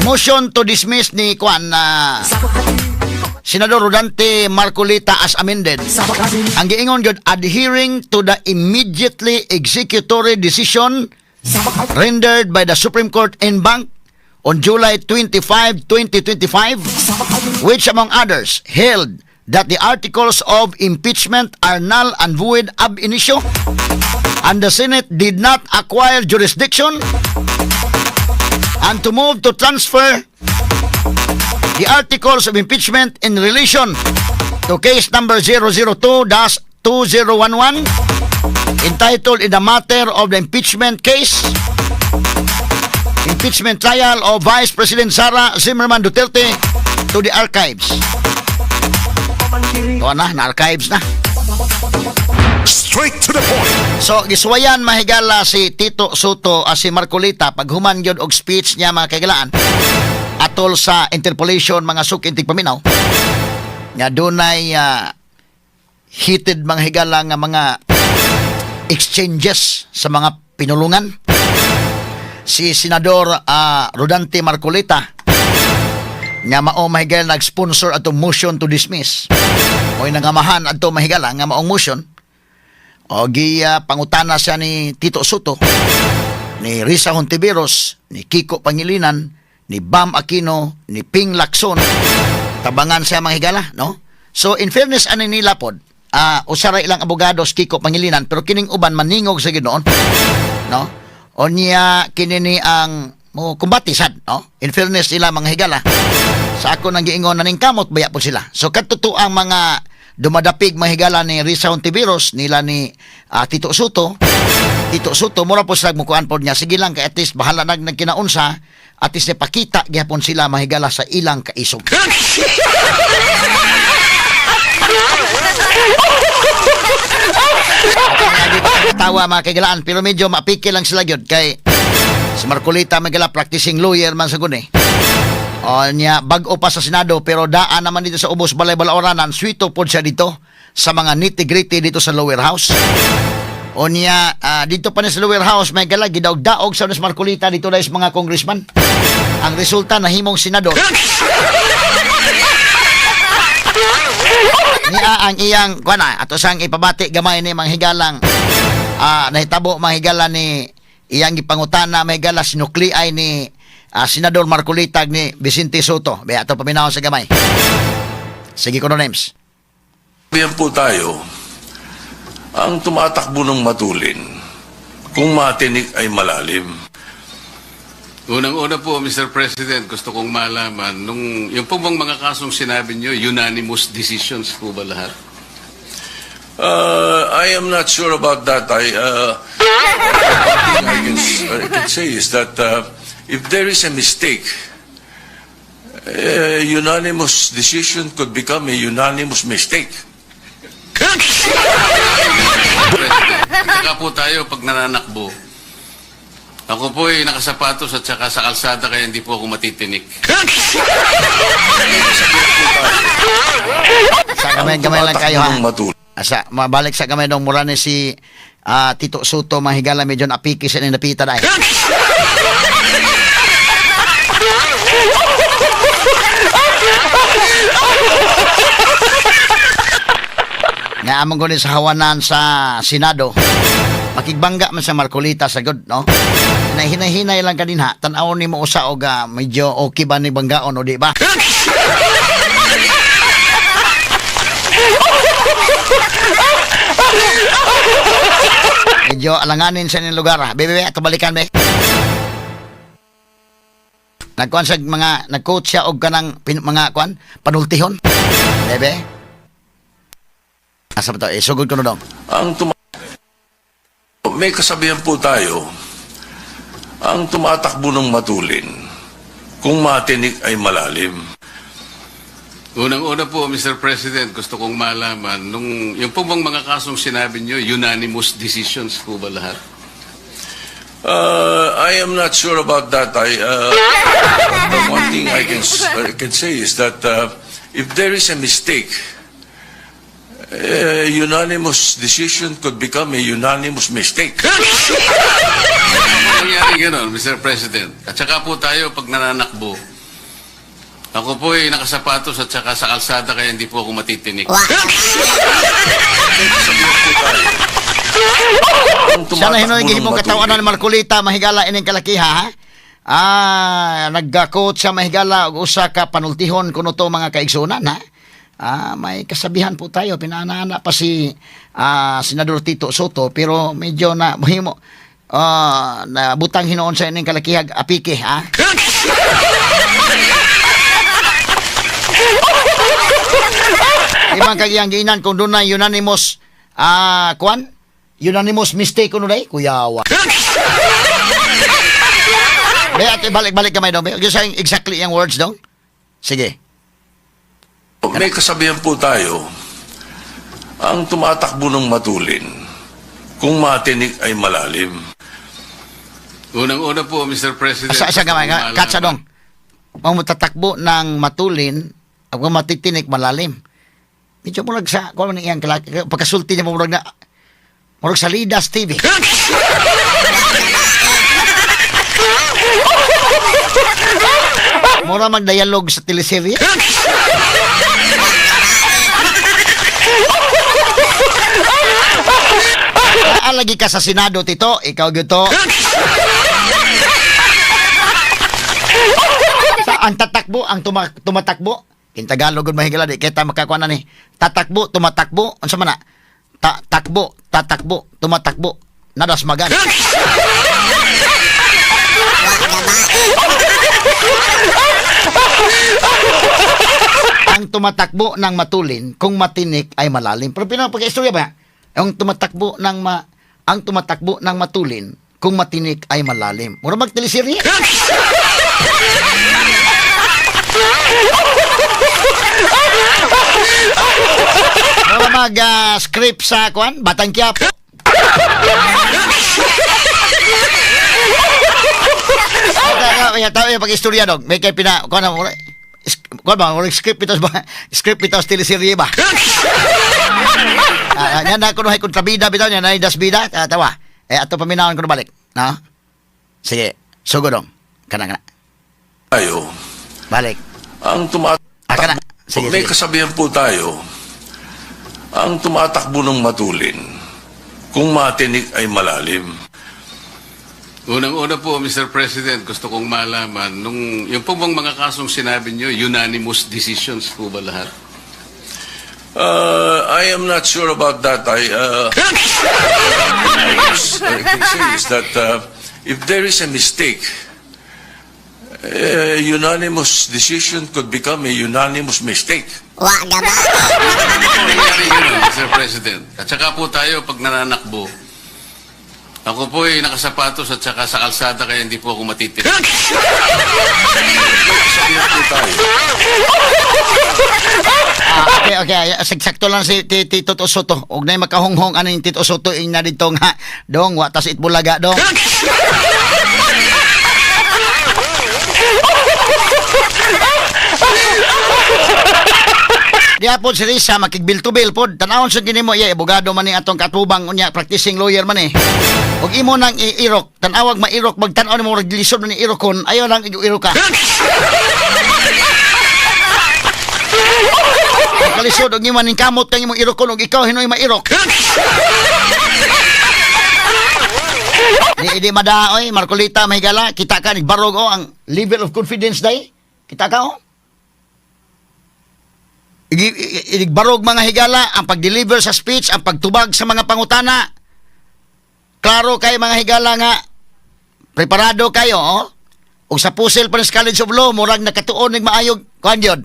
motion to dismiss ni kuan na Senador Rodante Marcoleta as amended. Ang giingon gyud, adhering to the immediately executory decision rendered by the Supreme Court en banc on July 25, 2025, which among others held that the articles of impeachment are null and void ab initio and the Senate did not acquire jurisdiction and to move to transfer the articles of impeachment in relation to case number 002-2011 entitled In the Matter of the Impeachment Case, Impeachment Trial of Vice President Sara Zimmerman Duterte to the archives. Ito na, na-archives na. Straight to the point. So, gisuwayan, mahigala, si Tito Sotto, si Marcoleta paghuman gyud og speech niya, mga kaigalaan, atol sa interpolation, mga suki tigpaminaw, nga dunay heated, mga higala, nga mga exchanges sa mga pinulungan. Si Senador Rodante Marcoleta nga mao, mahigala, nag-sponsor atong motion to dismiss. Mo'y nangamahan adto, mahigala, nga maong motion o gi pangutana siya ni Tito Sotto, ni Risa Hontiveros, ni Kiko Pangilinan, ni Bam Aquino, ni Ping Lacson. Tabangan siya, mga higala, no? So in fairness ani nila pod, usa ra ilang abogado si Kiko Pangilinan, pero kining uban maningog sa Ginoon, no? O niya kini ni ang mo kumbati sad, no? In fairness nila, mga higala. Sa ako nang giingon, naning kamot baya po sila. So kadto ang mga dumadapig, mahigala, ni Risa Hontiveros, nila ni Tito Sotto. Tito Sotto, mura po sila mukuan po niya. Sige lang, kay at least bahala nag nagkinaunsa, at least napakita gihapon sila, mahigala, sa ilang kaisog. Lagi tawa, mga kaigalaan, pero medyo mapiki lang sila gyud kay si Marcoleta, mahigala, practicing lawyer man sa guni. O niya, bag-o pa sa Senado, pero daan naman dito sa ubos balay balaoranan, swito pod siya dito sa mga nitty-gritty dito sa lower house. Unya dito pa ni sa lower house may gala gidaog-daog sa Unas Marcolita dito na is mga congressman. Ang resulta nahimong senador. Niya ang iyang kuan na ato sang ipabati gamay ni manghigalang nahitabo manghigala ni iyang gipangutana mahigala sinukliay ni Senador Marcolita ni Vicente Soto. Be ato paminaw sa gamay. Sige kono names. Yan po tayo, ang tumatakbo ng matulin, kung matinik ay malalim. Unang-una po, Mr. President, gusto kong malaman, nung, yung po bang mga kasong sinabi niyo, unanimous decisions po ba lahat? I am not sure about that. One thing I can say is that if there is a mistake, a unanimous decision could become a unanimous mistake. President, saka po tayo pag nananakbo. Ako po ay nakasapatos at saka sa kalsada kaya hindi po ako matitinik. Sa gamay gamay lang kayo ha. Tumatakbo ng matulin. Asa mabalik sa gamay dong mura ni si Tito Soto mahigala medyo napiki sa napita dai. Nga among guni sa hawanan sa Senado. Makigbangga man sa Marcolita sa good, no? Nahinay-hinay lang kaninha, tan-awon nimo usa og medyo okay ba ni banggaon o di ba? Medyo alanganin sa inyong lugar. Ha. Bebe, bebe, ato balikan, be. Nagkuan sa mga, nag-coach siya og kanang mga kuan, panultihon. Bebe. Asa ba to? Eh, sugod ko na dong. Ang tuma May kasabihan po tayo, ang tumatakbo ng matulin, kung matinik ay malalim. Unang-una po, Mr. President, gusto kong malaman, nung, yung po bang mga kasong sinabi niyo, unanimous decisions po ba lahat? I am not sure about that. The one thing I can say is that if there is a mistake, a unanimous decision could become a unanimous mistake. Nangyari ganun, Mr. President. At saka po tayo pag nananakbo. Ako po ay nakasapatos at saka sa kalsada kaya hindi po ako matitinik. Ang Sana tumatakbo hinoy ng gihimong katawan matulin. ni Marcolita mahigala ining kalakiha ha. Nagka-coach siya mahigala og usa ka panultihon kuno to mga kaigsunan ha. May kasabihan po tayo pinaana pa si Senador Tito Soto pero medyo na mahimo na butang hinuon sa ining kalakihag apike ha. Ibang kagiyang giinan kung dunay unanimous kuan unanimous mistake kuno day kuyawa. Be, ate, balik-balik kamay dong. Be, yung exactly yung words dong. Sige. May kasabihan po tayo, ang tumatakbo ng matulin, kung matinik ay malalim. Unang-una po, Mr. President. Asa, asa gusto gamay kong nga. Katsa malaman. dong. Ang matatakbo ng matulin, ang matitinik malalim. Medyo murag sa, kung ano iyang pagkasulti niya murag na, murag sa Lidas TV. Mura magdialog sa teleserye. Lagi ka sa Senado, Tito. Ikaw gito. Sa ang tatakbo, ang tumatakbo. In Tagalog gud mahigala di kita makakuha na ni. Tatakbo, tumatakbo, unsa man na? Takbo, tatakbo, tumatakbo. Nadasmagan. Ang tumatakbo ng matulin, kung matinik ay malalim. Pero pinapag-istorya ba? Ang tumatakbo ng matulin, kung matinik ay malalim. Mura magteleserye. Mura mag script sa kwan, Batang Quiapo. Kaya tao yung pag-istorya dog. May kay pina kuan na mura kuan ba mura script ito ba? Script ito sa teleserye ba? Ah, yan na kuno hay kontrabida bitaw niya na dasbida. Ah, tawa. Eh ato paminawon ko na balik. No? Sige, sugod dong. Kana kana. Tayo, Balik. ang tumatakbo, Ah, kana. Sige, may sige. kasabihan po tayo, ang tumatakbo ng matulin, kung matinik ay malalim. Unang-una po, Mr. President, gusto kong malaman, nung, yung po bang mga kasong sinabi niyo, unanimous decisions po ba lahat? I am not sure about that. I can say is that if there is a mistake, a unanimous decision could become a unanimous mistake. Wa gaba. Nangyari yun, Mr. President. At saka po tayo, pag nananakbo, ako po ay nakasapatos at saka sa kalsada kaya hindi po ako matitira. Sabihan po tayo. Ah, okay. Sakto lang si Tito Soto. Og nay makahonghong aning Tito Soto ing na dito nga. Dong, wa tas Eat Bulaga dong. Diya po si Risa, makigbil-to-bill po. Tanawon sa gini mo, iya, abogado man ni atong katubang, unya, practicing lawyer man eh. Og imo nang iirok, tanawag mairok, magtanaw ni mo, raglisod ni irokon, ayaw lang irok ka. Kalisod, og imo ning kamot kang imong irokon, og ikaw hinoy mairok. Di, di mada, oy, Marcolita, mahigala, kita ka, nagbarog, oh, ang level of confidence day. Kita ka, oh. Igbarog mga higala, ang pag-deliver sa speech, ang pagtubag sa mga pangutana. Klaro kay mga higala nga, preparado kayo, oh. Ug sa pusil pa sa College of Law, murag nakatuon ning maayog kuan yun.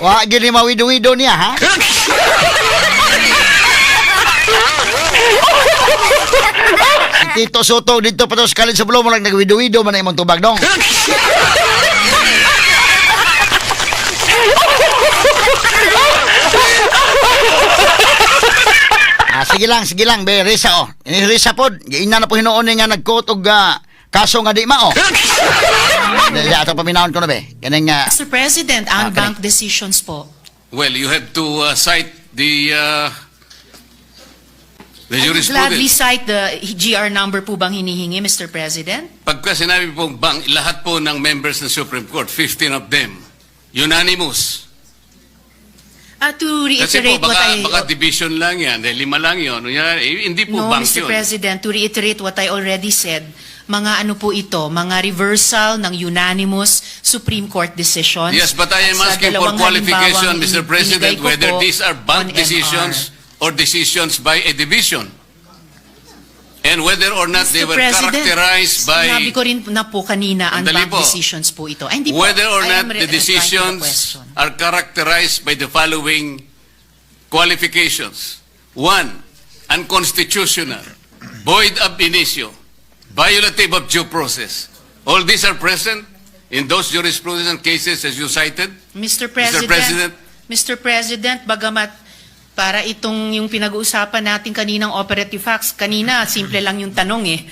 Wa gini mawido-wido niya, ha? Si Tito Soto dito pa to sa College of Law, murag nagwido-wido man ang imong tubag dong. Ah, sige lang, be Risa oh. Ini Risa pod, giingnan na po hinuon ni nga nagkot og kaso nga di mao. Di ato paminawon ko na be. Kaning Mr. President, Ah, en banc decisions po. Well, you have to cite the I would gladly jurisprudence. cite the GR number po bang hinihingi, Mr. President? Pagka sinabi pong bank, lahat po ng members ng Supreme Court, 15 of them, unanimous. To Kasi po, reiterate what baka, I... baka division lang yan, eh, lima lang yun. Yan, eh, hindi po No, bank Mr. yun. President, to reiterate what I already said, mga ano po ito, mga reversal ng unanimous Supreme Court decisions. Yes, but I am At sa asking for dalawang qualification, halimbawang Mr. President, binigay ko whether po these are bank on MR. decisions or decisions by a division. And whether or not they Mr. were President, characterized by sinabi ko rin na po kanina, Sandali en banc po. decisions po ito. Ay, hindi po. Whether or I not am the replying to the decisions question. are characterized by the following qualifications. One, unconstitutional, void ab initio, violative of due process. All these are present in those jurisprudence and cases as you cited. Mr. President, President. Mr. President, bagamat para itong yung pinag-uusapan natin kaninang operative facts, kanina simple lang yung tanong eh.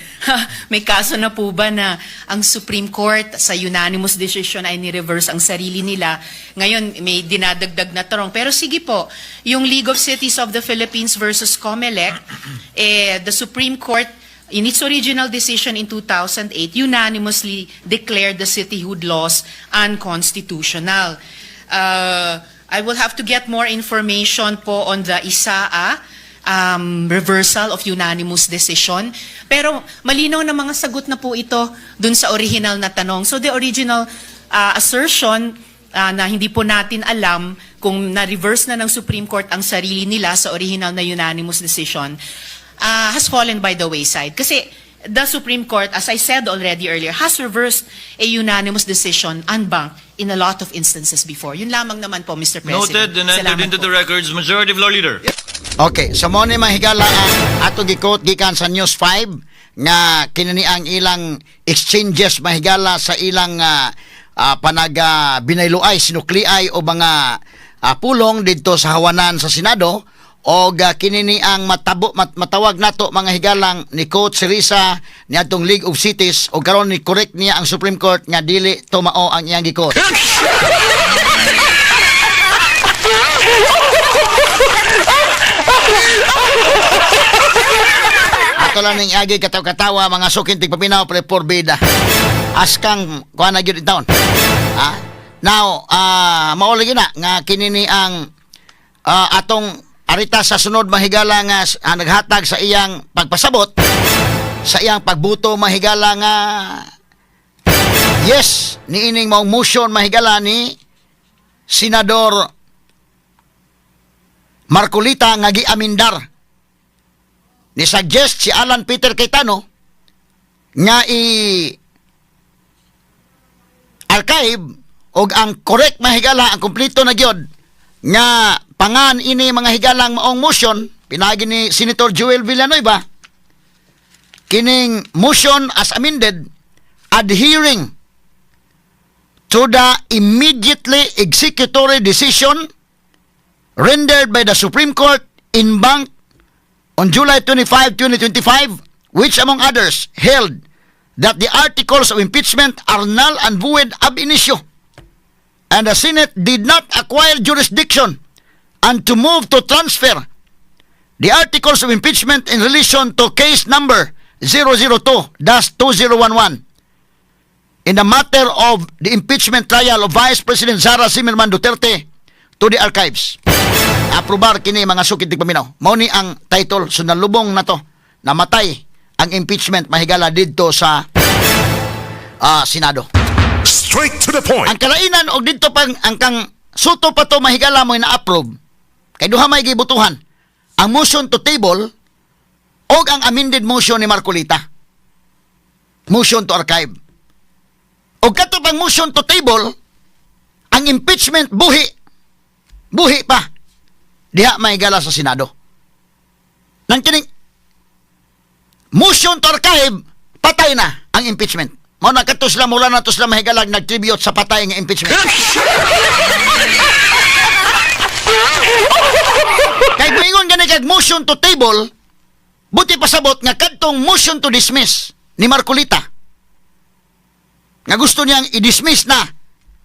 May kaso na po ba na ang Supreme Court sa unanimous decision ay ni-reverse ang sarili nila? Ngayon may dinadagdag na tanong. Pero sige po, yung League of Cities of the Philippines versus COMELEC, eh, the Supreme Court in its original decision in 2008, unanimously declared the cityhood laws unconstitutional. I will have to get more information po on the ISAA reversal of unanimous decision. Pero malinaw na mga sagot na po ito dun sa original na tanong. So the original assertion na hindi po natin alam kung na-reverse na ng Supreme Court ang sarili nila sa original na unanimous decision has fallen by the wayside. Kasi the Supreme Court, as I said already earlier, has reversed a unanimous decision en banc in a lot of instances before. Yun lamang naman po, Mr. President. Noted and entered Salamat into po. the records. Majority Floor Leader. Okay, so mo ni mga higala ang ato gikot gikan sa News 5 nga kinini ang ilang exchanges mahigala sa ilang panaga binayluay, sinukliay o mga pulong didto sa hawanan sa Senado og kinini ang matawag nato mga higalang ni Coach Risa niadtong League of Cities og karon ni correct niya ang Supreme Court nga dili tumao ang iyang gikot. Ato lang ning agi kataw-katawa, mga suking tigpaminaw, pre porbida. Askang kuha na gyud taon. Ha? Now, mao lagi na nga kini ni ang atong arita sa sunod, mahigala, nga naghatag sa iyang pagpasabot sa iyang pagbuto, mahigala, nga yes niining maong motion, mahigala, ni Senador Marcolita nga giamindar ni suggest si Alan Peter Cayetano nga i archive og ang correct, mahigala, ang kompleto na gyud nga pangan ini, mga higalang, maong motion pinagi ni Senator Joel Villanueva, kining motion as amended adhering to the immediately executory decision rendered by the Supreme Court en banc on July 25, 2025, which among others held that the articles of impeachment are null and void ab initio, and the Senate did not acquire jurisdiction and to move to transfer the articles of impeachment in relation to case number 002-2011 in the matter of the impeachment trial of Vice President Sara Zimmerman Duterte to the archives. Aprobar kini, mga suking tigpaminaw. Mao ni ang title, so nalubong na to. Namatay ang impeachment, mahigala, didto sa Senado. Straight to the point. Ang kalainan og didto pang ang kang Sotto pa to, mahigala, mo na-approve. Kay duha may gibutuhan. Ang motion to table og ang amended motion ni Marcolita. Motion to archive. Og kato pang motion to table, ang impeachment buhi. Buhi pa diha, mahigala, sa Senado. Nang kining motion to archive, patay na ang impeachment. Mao na kadto sila, mula na to sila, mahigalag, nag-tribute sa patay nga impeachment. Kay moingon gani kag motion to table, buot pasabot nga kadtong motion to dismiss ni Marcolita nga gusto niyang i-dismiss na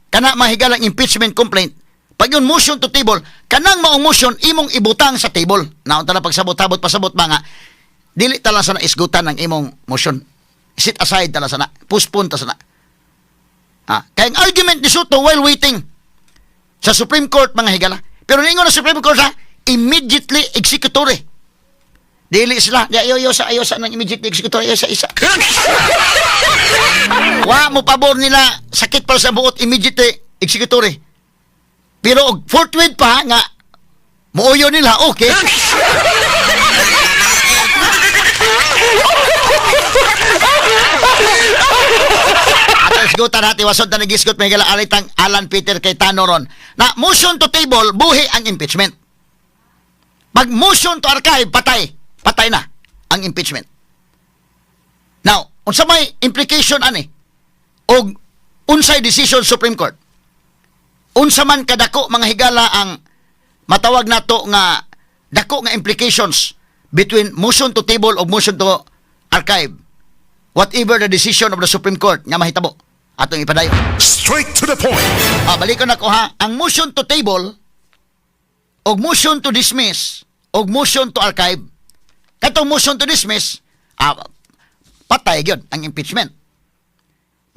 kana, mahigalang, impeachment complaint. Pag yung motion to table, kanang maong motion imong ibutang sa table. Naunta na pagsabot-habot pasabot ba nga dili ta lang sana isgutan ang imong motion. Sit aside ta lang sana, postpone ta sana. Ha? Kaya ang argument ni Sotto while waiting sa Supreme Court, mga higala. Pero ningon na Supreme Court ha, immediately executory. Dili sila, di ayo ayo sa ayo sa ng immediately executory ayo sa isa. Wa mo pabor nila, sakit para sa buot immediately executory. Pero og forthwith pa nga muuyo nila, okay. Ato isgutan natin, wasod na nagisgot may gala alitang Alan Peter Cayetano ron. Na motion to table, buhi ang impeachment. Pag motion to archive, patay. Patay na ang impeachment. Now, unsa may implication ani? Og unsay decision Supreme Court? Unsa man kadako, mga higala, ang matawag nato nga dako nga implications between motion to table o motion to archive? Whatever the decision of the Supreme Court nga mahitabo, atong ipadayon. Straight to the point. Ah, balikon ako ha. Ang motion to table og motion to dismiss og motion to archive. Katong motion to dismiss, patay gyud ang impeachment.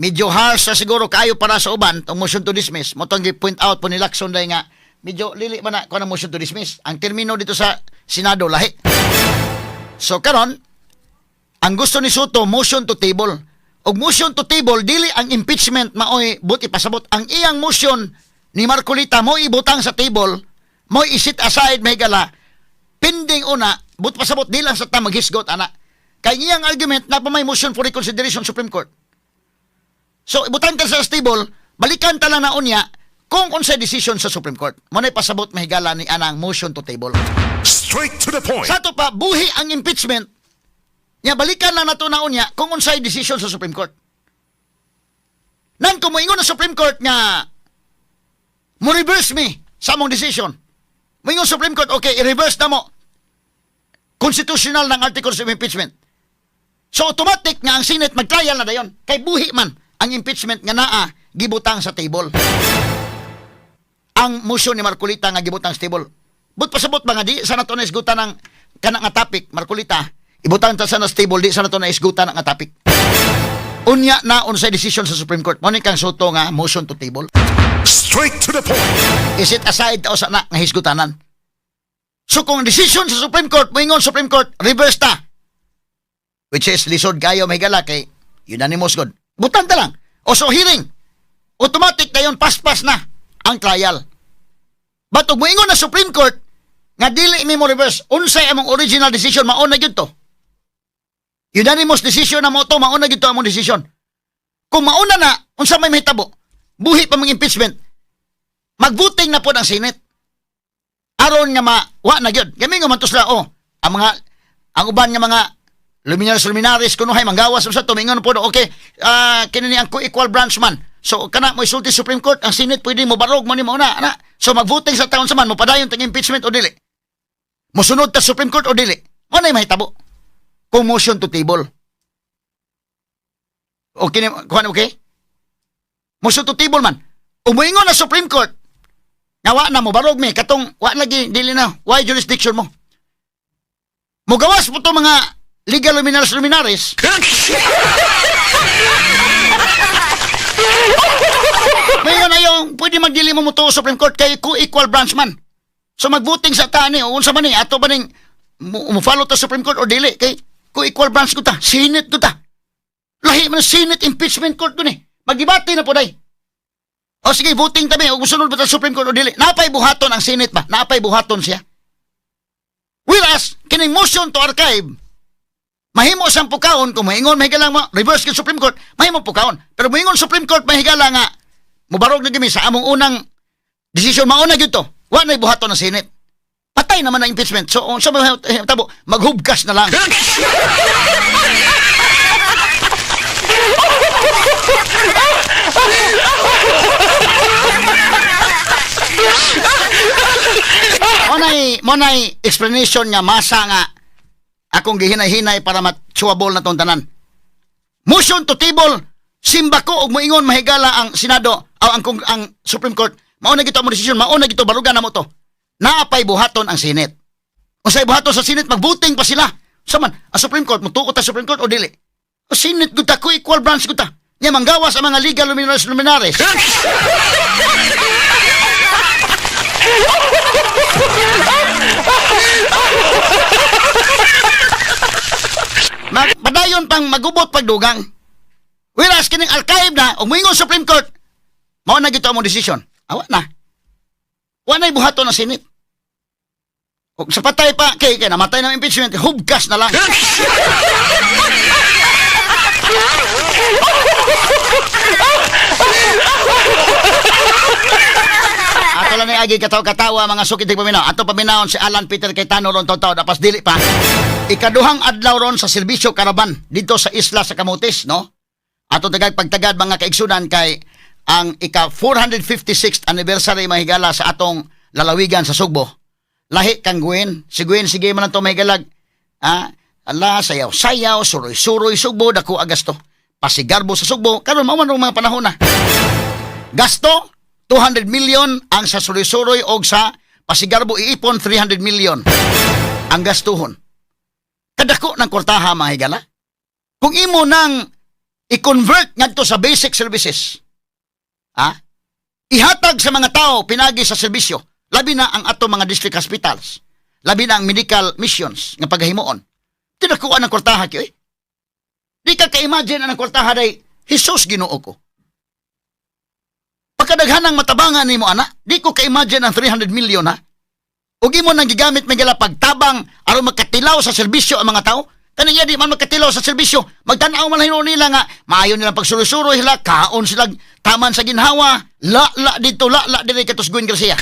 Medyo harsh na siguro kaayo para sa uban tong motion to dismiss. Mao tong gi-point out po ni Lacson dai nga medyo lili man na kuan ang motion to dismiss. Ang termino dito sa Senado lahi. So karon, ang gusto ni Sotto, motion to table. Og motion to table, dili ang impeachment maoy buot ipasabot. Ang iyang motion ni Marcolita mo ibutang sa table, mo i-set aside, may gala pending una, buot pasabot di lang sa ta maghisgot ana. Kay iyang argument na pa may motion for reconsideration Supreme Court. So ibutang ta sa table, balikan ta lang na unya kung unsay decision sa Supreme Court. Mo na pasabot, mahigala, ni anang motion to table. Straight to the point. Sa ato pa, buhi ang impeachment. Nya balikan lang nato na unya kung unsay decision sa Supreme Court. Nan kung moingon ang Supreme Court nga mo reverse me sa among decision. Moingon Supreme Court, "Okay, i-reverse na mo. Constitutional ng articles of impeachment." So automatic nga ang Senate mag-trial na dayon. Kay buhi man ang impeachment nga naa gibutang sa table. Ang motion ni Marcoleta nga gibutang stable. But pasabot ba nga di sa nato naisgutan ang kana nga topic, Marcoleta, ibutang ta sa na stable, di sa nato naisgutan nga topic. Unya na unsay decision sa Supreme Court. Mo ni kang Sotto nga motion to table. Straight to the point. I-set aside ta usa na nga hisgutanan. So kung ang decision sa Supreme Court, moingon Supreme Court, reverse ta. Which is lisod kayo mahigala kay unanimous god. Butan ta lang. O so hearing. Automatic na yun, paspas na ang trial. But ug moingon na Supreme Court nga dili mi mo reverse, unsay among original decision, mao na gyud to. Unanimous decision na mo to, mao na gyud to among decision. Kung mauna na, unsa may mahitabo? Buhi pa mga impeachment. Magvoting na po ang Senate. Aron nga ma wa na gyud. Kami nga man to sila, oh, ang mga ang uban nga mga luminares luminares kunuhay manggawas sa tumingon po, okay, kini ni ang co-equal branch man. So kana mo isulti Supreme Court, ang Senate pwede mo barog mo ni mo na, ana. So magvoting sa taon sa man mo padayon tang impeachment o dili. Mosunod ta Supreme Court o dili. Mo na mahitabo. Kung motion to table. Okay ni kuan, okay? Motion to table man. Umuingon na Supreme Court nga wa na mo barog mi katong wa lagi, dili na, why jurisdiction mo. Mugawas po to mga legal luminares luminares. Mayon na yung pwede magdili mo mo Supreme Court kay co-equal branch man. So magvoting sa tani o unsa man ni ato ba ning mo follow ta Supreme Court o dili kay co-equal branch ko ta, Senate ko ta. Lahi man Senate impeachment court ko ni. Magdebate na po day. O sige, voting tabi. O musunod ba ta Supreme Court o dili? Napay buhaton ang Senate ba? Napay buhaton siya. Whereas, kining motion to archive, mahimo siyang pukawon kung maingon mahigala mo, reverse kay Supreme Court, mahimo pukawon. Pero moingon Supreme Court mahigala nga, mubarog na gimi sa among unang decision, mauna gyud to. Wa na'y buhaton ng Senate. Patay naman ang impeachment. So, sa so, tabo, maghubkas na lang. Mo nay explanation nga masa nga akong gihinay-hinay para matsuwabol na tong tanan. Motion to table, simba ko og moingon mahigala ang Senado o ang Supreme Court. Mao na gito ang decision, mao na gito, barugan na mo to. Naapay buhaton ang Senate. Unsay buhaton sa Senate, magvoting pa sila. Sa man, ang Supreme Court, mutuo ta Supreme Court o dili? O Senate gud ta, equal branch gud ta. Nya manggawas ang mga legal luminares luminares. Padayon pang magubot pagdugang. Whereas kining archive na, ug moingon Supreme Court, mao na gito among decision. Awa na. Wa na buhaton ng Senate. Ug sa patay pa, kay namatay ng impeachment, hubkas na lang. Ato lang ni agi katawa-katawa, mga sukit paminaw. Ato paminawon si Alan Peter Cayetano ron taw dapas dili pa. Ikaduhang adlaw ron sa serbisyo caravan dito sa isla sa Camotes, no? Ato tagag pagtagad, mga kaigsunan, kay ang ika 456th anniversary mahigala sa atong lalawigan sa Sugbo. Lahi kang Gwen, si Gwen sige man to mahigalag. Ah, ala sayaw sayaw, suroy-suroy Sugbo, dako agasto. Pasigarbo sa Sugbo karon mao man mga panahon na. Gasto 200 million ang sa suroy-suroy og sa pasigarbo iipon 300 million ang gastuhon. Kadako ng kwartaha, mga higala. Kung imo nang i-convert ngadto sa basic services, ihatag sa mga tao pinagi sa serbisyo, labi na ang ato mga district hospitals, labi na ang medical missions nga paghimuon. Tinakuan ang kwartaha kyo eh. Di ka ka-imagine ang kwartaha day, Jesus Ginoo ko. Pagkadaghan ng matabangan nimo ana, di ko ka-imagine ang 300 million ha. Ug imo nang gigamit may gala pagtabang aron magkatilaw sa serbisyo ang mga tao. Kaning di man magkatilaw sa serbisyo, magtan-aw man hinuon nila nga maayo nilang pagsuroy-suroy sila, kaon sila taman sa ginhawa, la la dito la la diri katos Gwen Garcia.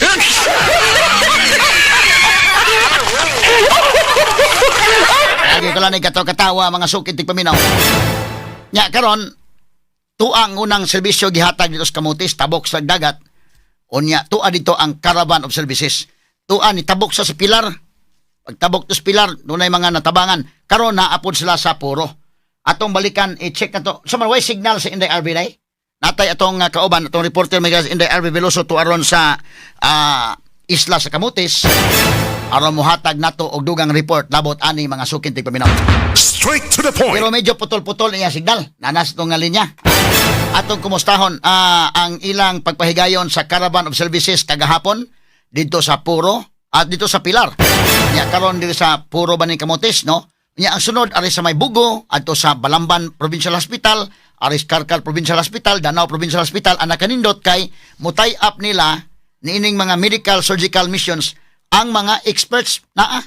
Lagi ko lang katawa mga sukit tigpaminaw. Nya karon tuang unang serbisyo gihatag dito sa Camotes, tabok sa dagat. Unya tua dito ang caravan of services. Tua ni tabok sa Pilar. Pagtabok to sa Pilar, dunay mga natabangan. Karon naapod sila sa Puro. Atong balikan, i-check na to. Sa man, way signal sa Inday RB day? Natay atong kauban, atong reporter may Inday RV Veloso tuaron sa isla sa Camotes aron mohatag nato og dugang report labot ani mga suking tigpaminaw. Straight to the point. Pero medyo putol-putol niya signal. Nanas itong nga linya. Atong kumustahon ang ilang pagpahigayon sa Caravan of Services kagahapon dito sa Puro at dito sa Pilar. Nya karon dito sa Puro ba ni Camotes, no? Nya ang sunod ari sa Maybugo adto sa Balamban Provincial Hospital, ari sa Carcar Provincial Hospital, Danao Provincial Hospital. Ang nakanindot kay mutay up nila niining mga medical surgical missions ang mga experts naa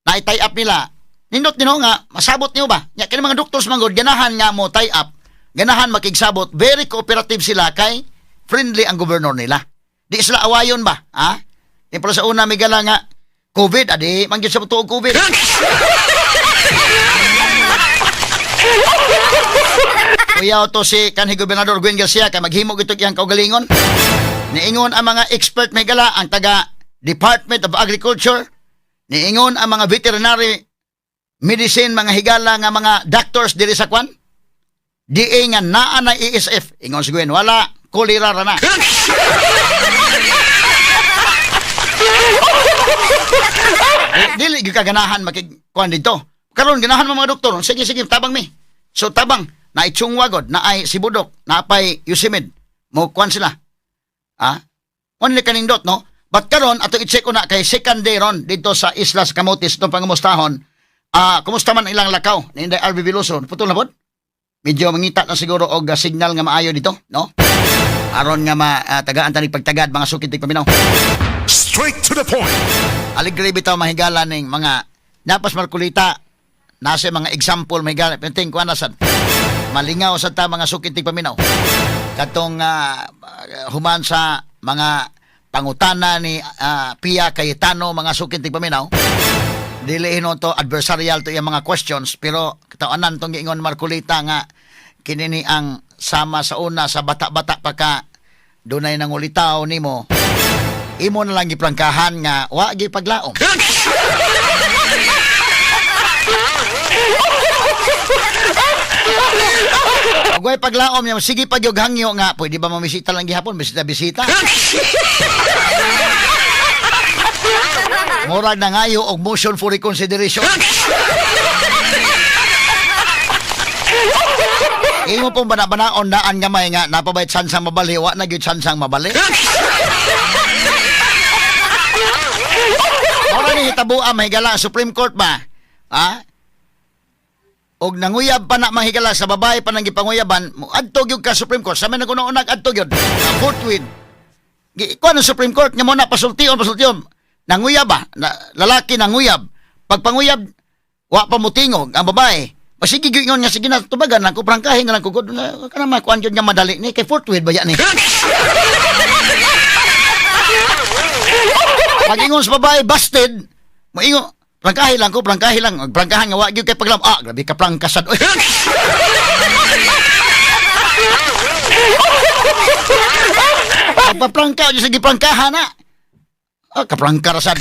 na-tie up nila. Nindot nino nga, masabot niyo ba? Nya kini mga doctors man gud ganahan nga mo tie up, ganahan makigsabot, very cooperative sila kay friendly ang gobernador nila. Di sila awayon ba? Ha? Di pero sa una may gala nga COVID, adi man gyud sa tuog COVID. Kuyaw to si kanhi Gobernador Gwen Garcia kay maghimo gyud iyang kaugalingon. Niingon ang mga expert may gala ang taga Department of Agriculture, niingon ang mga veterinary medicine mga higala nga mga doctors diri sa kwan. DA nga naa na ASF. Ingon si Gwen, wala, kolera ra na. Eh, dili gyud ka ganahan makig kuan dito. Karon ganahan mo mga doktor. Sige, sige, tabang mi. So tabang, naay Chungwa god, naay Sibudok, naapay Yosemite. Mo kuan sila. Ah? Only kanindot, no? But karon atong i-check ko na kay second day ron dito sa Islas Camotes itong pangumustahon. Ah, kumusta man ilang lakaw ni Inday RV Veloso? Putol na pod? Medyo mangita na siguro og signal nga maayo dito, no? Aron nga ma tagaan tani pagtagad mga sukit paminaw. Straight to the point. Aligre bitaw mahigala ning mga napas Marcolita nasa mga example mahigala penting kuan na sad malingaw sa ta mga sukit paminaw katong human sa mga pangutana ni Pia Cayetano mga sukit paminaw. Dili hinon to adversarial to iyang mga questions, pero katawanan tong giingon Marcolita nga kini ni ang sama sa una sa bata-bata pa ka dunay nangulitaw nimo, imo na lang giprangkahan nga wa gi paglaom. Ug way paglaom niya, sige pag yung hangyo nga, pwede ba mamisita lang gihapon, bisita-bisita. Murag na ngayo og motion for reconsideration. Imo pong bana-banaon daan gamay nga napabay tsansang mabali, wa na gyud tsansang mabali. Mura ni hitabua mahigala ang Supreme Court ba? Ha? Og nanguyab pa na mahigala sa babae pa nang gipanguyaban, adto gyud ka Supreme Court. Sa men naguna adto gyud. Forthwith. Gi kuan ang Supreme Court nga mo na pasultion, pasultion. Nanguyab ba? Na, lalaki nanguyab. Pagpanguyab wa pa mutingog ang babae. Masige gyud ingon nga sige na tubagan lang ko prangkahin na lang ko gud kana makuan gyud nga madali ni kay forthwith ba ya ni. Pag ingon sa babae busted, moingon prangkahin lang ko, prangkahin lang. Prangkahan nga wa gyud kay paglam. Ah, grabe ka prangkasad. Oy. Pagpaprangka, yun sa giprangkahan na. Ah, kaprangka ra sad.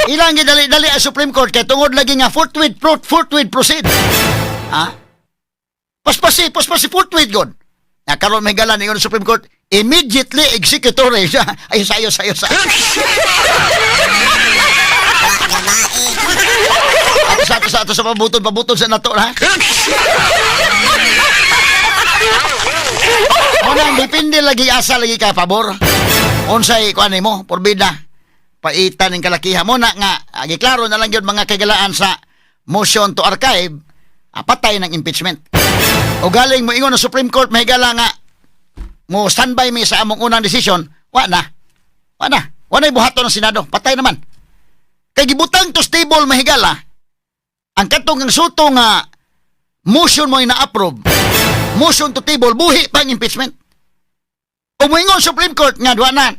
Ilang gidali-dali ang Supreme Court kay tungod lagi nga forthwith forthwith proceed. Ha? Paspasi, paspasi forthwith god. Na karon may gala ningon Supreme Court immediately executory siya. Ayos, ayos, ayos. Ato sa ato sa ato sa pabutod, pabutod sa nato ha. Unang depende lagi asa lagi ka pabor. Unsay kuan nimo porbida. Paitan ning kalakiha mo na nga giklaro na lang gyud mga kagalaan sa motion to archive, patay ng impeachment. O galing mo ingon ng Supreme Court mahigala nga mo standby mi sa among unang desisyon, wa na. Wa na. Wa na buhaton ng Senado, patay naman. Kay gibutang to stable mahigala ang katong ang suto nga motion mo ina-approve. Motion to table, buhi pa ang impeachment. O moingon Supreme Court nga duha na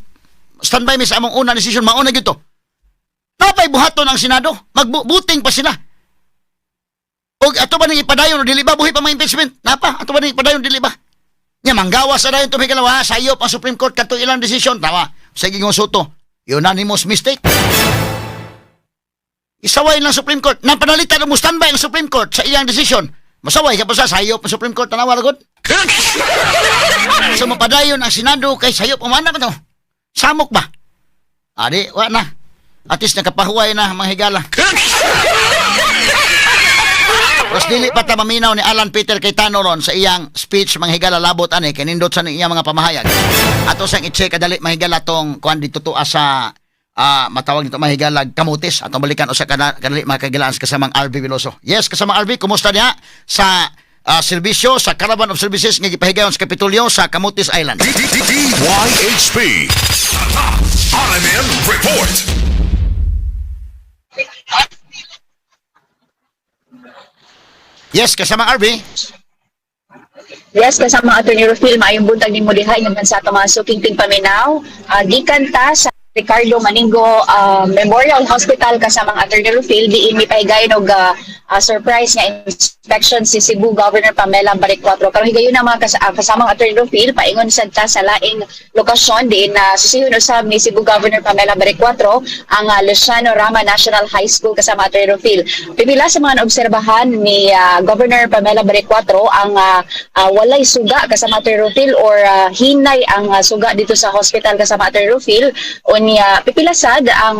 standby mi sa among unang desisyon, mauna gyud to. Napay buhaton ang Senado, magbuting pa sila. Og ato ba ning ipadayon o dili ba buhi pa mga impeachment? Napa, ato ba ning ipadayon o dili ba? Nya manggawa sa dayon tumigalaw ha, sayop ang Supreme Court kadto ilang desisyon. Tawa, sige ngong Soto, unanimous mistake. Isaway ng Supreme Court. Napanalitan mo standby ang Supreme Court sa iyang desisyon. Masaway ka pa sa sayop ang Supreme Court, tanawa gud. So mapadayon ang Senado kay sayop umana ba to? Samok ba? Adi, wa na. At least nakapahuway na, mga higala. Tapos dili pa ta maminaw ni Alan Peter Cayetano ron sa iyang speech, mga higala, labot ani kay nindot sa iyang mga pamahayag. Ato sang i-check kadali, mga higala, tong kuan dito to sa matawag nito, mga higala, Camotes. Atong balikan usa kadali, mga kagilaan, sa kasamang RV Veloso. Yes, kasamang RV, kumusta diha sa serbisyo sa Caravan of Services nga gipahigayon sa Kapitolyo sa Camotes Island? DYHP. RMN Report. Yes, kasamang RV. Yes, kasama Attorney Rufil, maayong buntag nimo diha ingon man sa ato mga suking tigpaminaw. Gikan ta sa Ricardo Maningo Memorial Hospital, kasamang Attorney Rufil, diin mipahigayon og surprise nga inspection si Cebu Governor Pamela Baricuatro. Karon higayon na, mga kasamang Attorney Rufil, paingon sad ta sa laing lokasyon diin na susihon usab ni Cebu Governor Pamela Baricuatro, ang Luciano Rama National High School, kasama Attorney Rufil. Pipila sa mga naobserbahan ni Governor Pamela Baricuatro ang walay suga, kasama Attorney Rufil, or hinay ang suga dito sa hospital, kasama Attorney Rufil. Unya pipila sad ang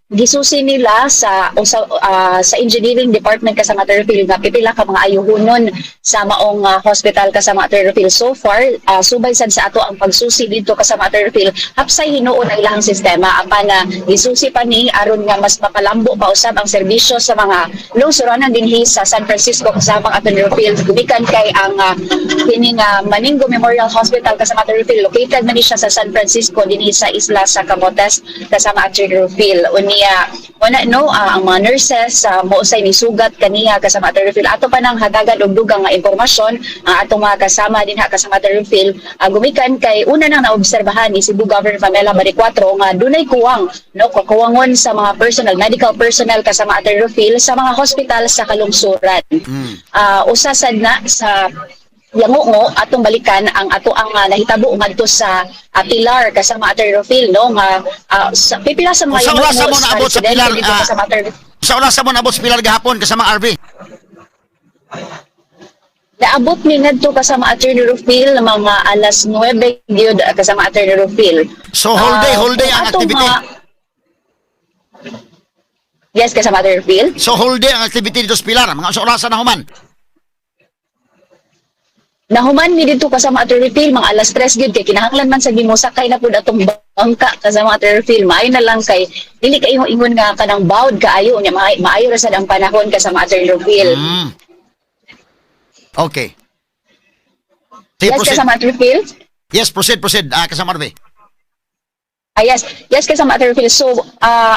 gisusi nila sa o sa engineering department, kasama Attorney Rufil, nga pipila ka mga ayuhonon sa maong hospital, kasama Attorney Rufil. So far, subay sad sa ato ang pagsusi dito, kasama Attorney Rufil, hapsay hinuon ang ilahang sistema, apan na gisusi pa ni aron nga mas mapalambo pa usab ang serbisyo sa mga lungsuranan dinhi sa San Francisco, kasama Attorney Rufil, gumikan kay ang kining Maningo Memorial Hospital, kasama Attorney Rufil, located man ni siya sa San Francisco dinhi sa isla sa Camotes, kasama Attorney Rufil. Unya wala no ang mga nurses mo usay ni sugat kaniya, kasama Attorney Rufil. Ato pa nang hatagan og dugang nga impormasyon ang atong mga kasama dinha, kasama Attorney Rufil, gumikan kay una nang naobserbahan ni Cebu Governor Pamela Baricuatro nga dunay kuwang no, kakuwangon sa mga personal medical personnel, kasama Attorney Rufil, sa mga hospital sa kalungsuran. Usa sad na sa yango atong balikan ang ato ang nahitabo ngadto sa Pilar, kasama Attorney Rufil, no, nga sa pipila sa mga Sa oras yango mo naabot sa residente Pilar, dito, kasama Attorney Sa oras mo naabot sa Pilar gahapon, kasama RV? Naabot mi ngadto, kasama Attorney Rufil, mga alas 9 gyud, kasama Attorney Rufil. So whole day, whole day kung ang atong activity. Yes, kasama Attorney Rufil. So whole day ang activity dito sa Pilar, mga sa orasan na human? Nahuman mi dito, kasama Attorney Rufil, mga alas 3 gyud kay kinahanglan man sa gimosakay na pud atong bangka, kasama Attorney Rufil. Maayo na lang kay dili kay ingon nga kanang bawd kaayo, unya maayo ra sad ang panahon, kasama Attorney Rufil. Okay. Sige, Yes, proceed. kasama Attorney Rufil. Yes, proceed, proceed. Kasama RV. Ah, yes, kasama Attorney Rufil. So,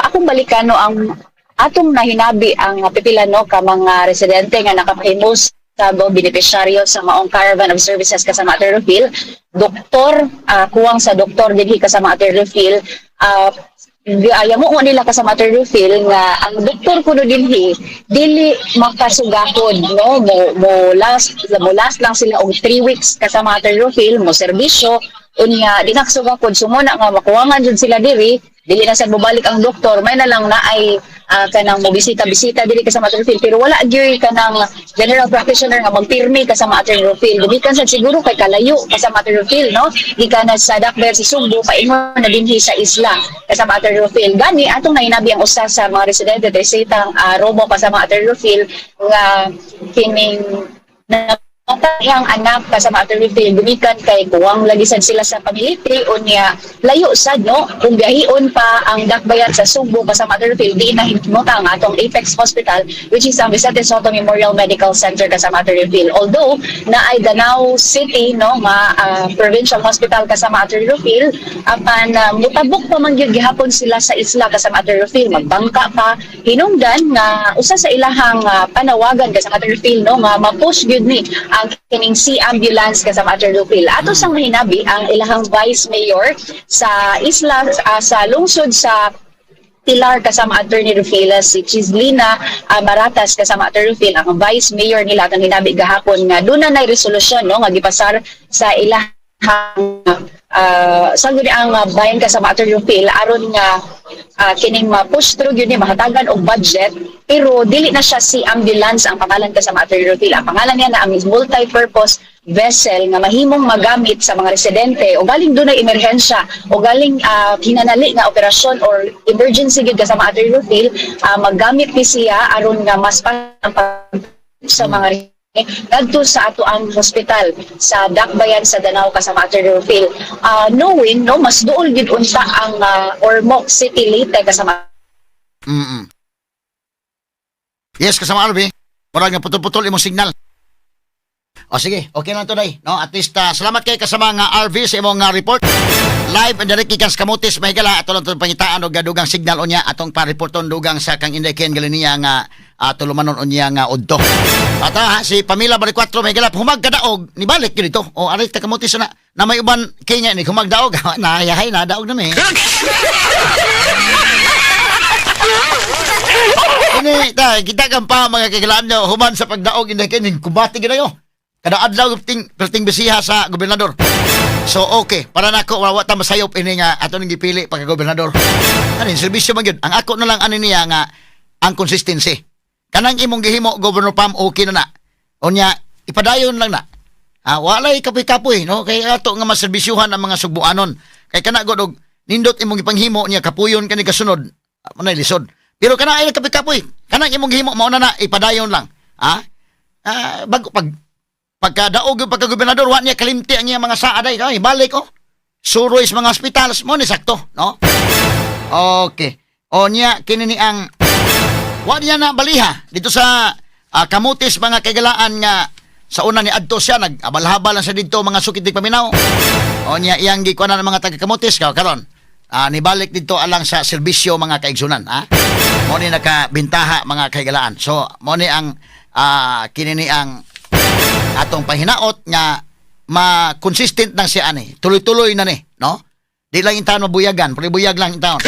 akong balikan no ang atong nahinabi ang pipila no ka mga residente nga nakapahimos sa benepisyaryo sa maong Caravan of Services, kasama Attorney Rufil. Doktor, kuwang sa doktor dinhi, kasama Attorney Rufil. Ayaw mo nila, kasama Attorney Rufil, nga ang doktor kuno dinhi dili makasugakod no, mo last lang sila og 3 weeks, kasama Attorney Rufil, mo serbisyo, unya di nakasugakod. Sumuna nga makuwangan jud sila diri, dili na sad mobalik ang doktor. May na lang na ay kanang mobisita-bisita diri, kasama Attorney Rufil, pero wala gyud kanang general practitioner nga magpirmi, kasama Attorney Rufil, gumikan sad siguro kay kalayo, kasama Attorney Rufil, no, gikan na sa Dakber si Sugbo paingon na dinhi sa isla, kasama Attorney Rufil. Gani atong nahinabi ang usa sa mga residente, Teresita Romo, kasama Attorney Rufil, nga kining na ang anak, kasama Attorney Rufil, gumikan kay kuwang lagi sad sila sa pamiliti, unya layo sad no kung biyahion pa ang dakbayan sa Sugbo, kasama Attorney Rufil, di na himutang ang atong Apex Hospital, which is ang Vicente Sotto Memorial Medical Center, kasama Attorney Rufil, although na ay Danao City no nga provincial hospital, kasama Attorney Rufil, apan mutabok pa man gyud gihapon sila sa isla, kasama Attorney Rufil, magbangka pa hinungdan nga usa sa ilahang panawagan, kasama Attorney Rufil, no, nga ma-push gyud ni ang kining sea ambulance, kasama Attorney Rufil. Ato sang mahinabi ang ilahang vice mayor sa isla, sa lungsod sa Pilar, kasama Attorney Rufil, si Chislina Maratas, kasama Attorney Rufil, ang vice mayor nila, atong hinabi gahapon nga doon na resolusyon no nga gipasar sa ilahang Sa gud ang bayan, kasama Atty. Phil, aron nga kining ma-push through gyud ni, mahatagan og budget, pero dili na siya si ambulance ang pangalan, kasama Atty. Phil. Ang pangalan niya na ang multi-purpose vessel nga mahimong magamit sa mga residente o galing dunay emerhensya o galing hinanali nga operasyon or emergency gyud, kasama Atty. Phil, magamit ni siya aron nga mas pa ang sa mga residente ngadto sa ato ang hospital sa Dakbayan sa Danao, kasama Atty. Phil. Knowing no, mas duol gid unta ang Ormoc City, Leyte, kasama. Yes, kasama RV. Murag nga putol-putol imong signal. O sige, okay lang to day. No, at least salamat kay kasama nga RV sa imong report. Live and direct gikan sa Camotes, mahigala, ato lang itong pangitaan og dugang signal unya atong pareporton dugang sa kang Inday Ken Galenia nga tulumanon unya nga udto. At si Pamela Baricuatro, mahigala, humag kadaog nibalik gyud dito. O aray ta Camotes na na may uban kay nga ni humag daog nahayahay na daog na mi. Ini ta kita kan pa mga kagilaan nyo human sa pagdaog Inday Ken kubati gid ayo. Kada adlaw ting perting bisiha sa gobernador. So okay, para nako wa ta masayop ini nga ato ning gipili pagka gobernador. Ani serbisyo man gyud. Ang ako na lang ani niya nga ang consistency. Kanang imong gihimo, Governor Pam, okay na na. Unya ipadayon lang na. Walay kapoy-kapoy no, kay ato nga maserbisyuhan ang mga Sugbuanon. Kay kana gud og nindot imong gipanghimo niya kapuyon kani kasunod. Manay lisod. Pero kana ay kapoy-kapoy. Kanang imong gihimo mao na na ipadayon lang. Bago pag pagkadaog yung pagka-gobernador, wa niya kalimti ang iyang mga saad ay, ay balik oh. Suroy sa mga hospitals mo ni sakto, no? Okay. O niya kini ni ang wa niya na baliha dito sa Camotes, mga kagalaan, nga sa una ni adto siya nag-abalhabal lang siya dito mga sukit di paminaw. O niya iyang gikuan ng mga taga Camotes ka karon. Nibalik dito alang sa serbisyo, mga kaigsunan, ha? Mo ni nakabintaha, mga kaigalaan. So mo ni ang kini ni ang atong panghinaot nga ma-consistent lang siya ani. Tuloy-tuloy na ni, no? Di lang intaon mabuyagan, pero buyag lang intaon.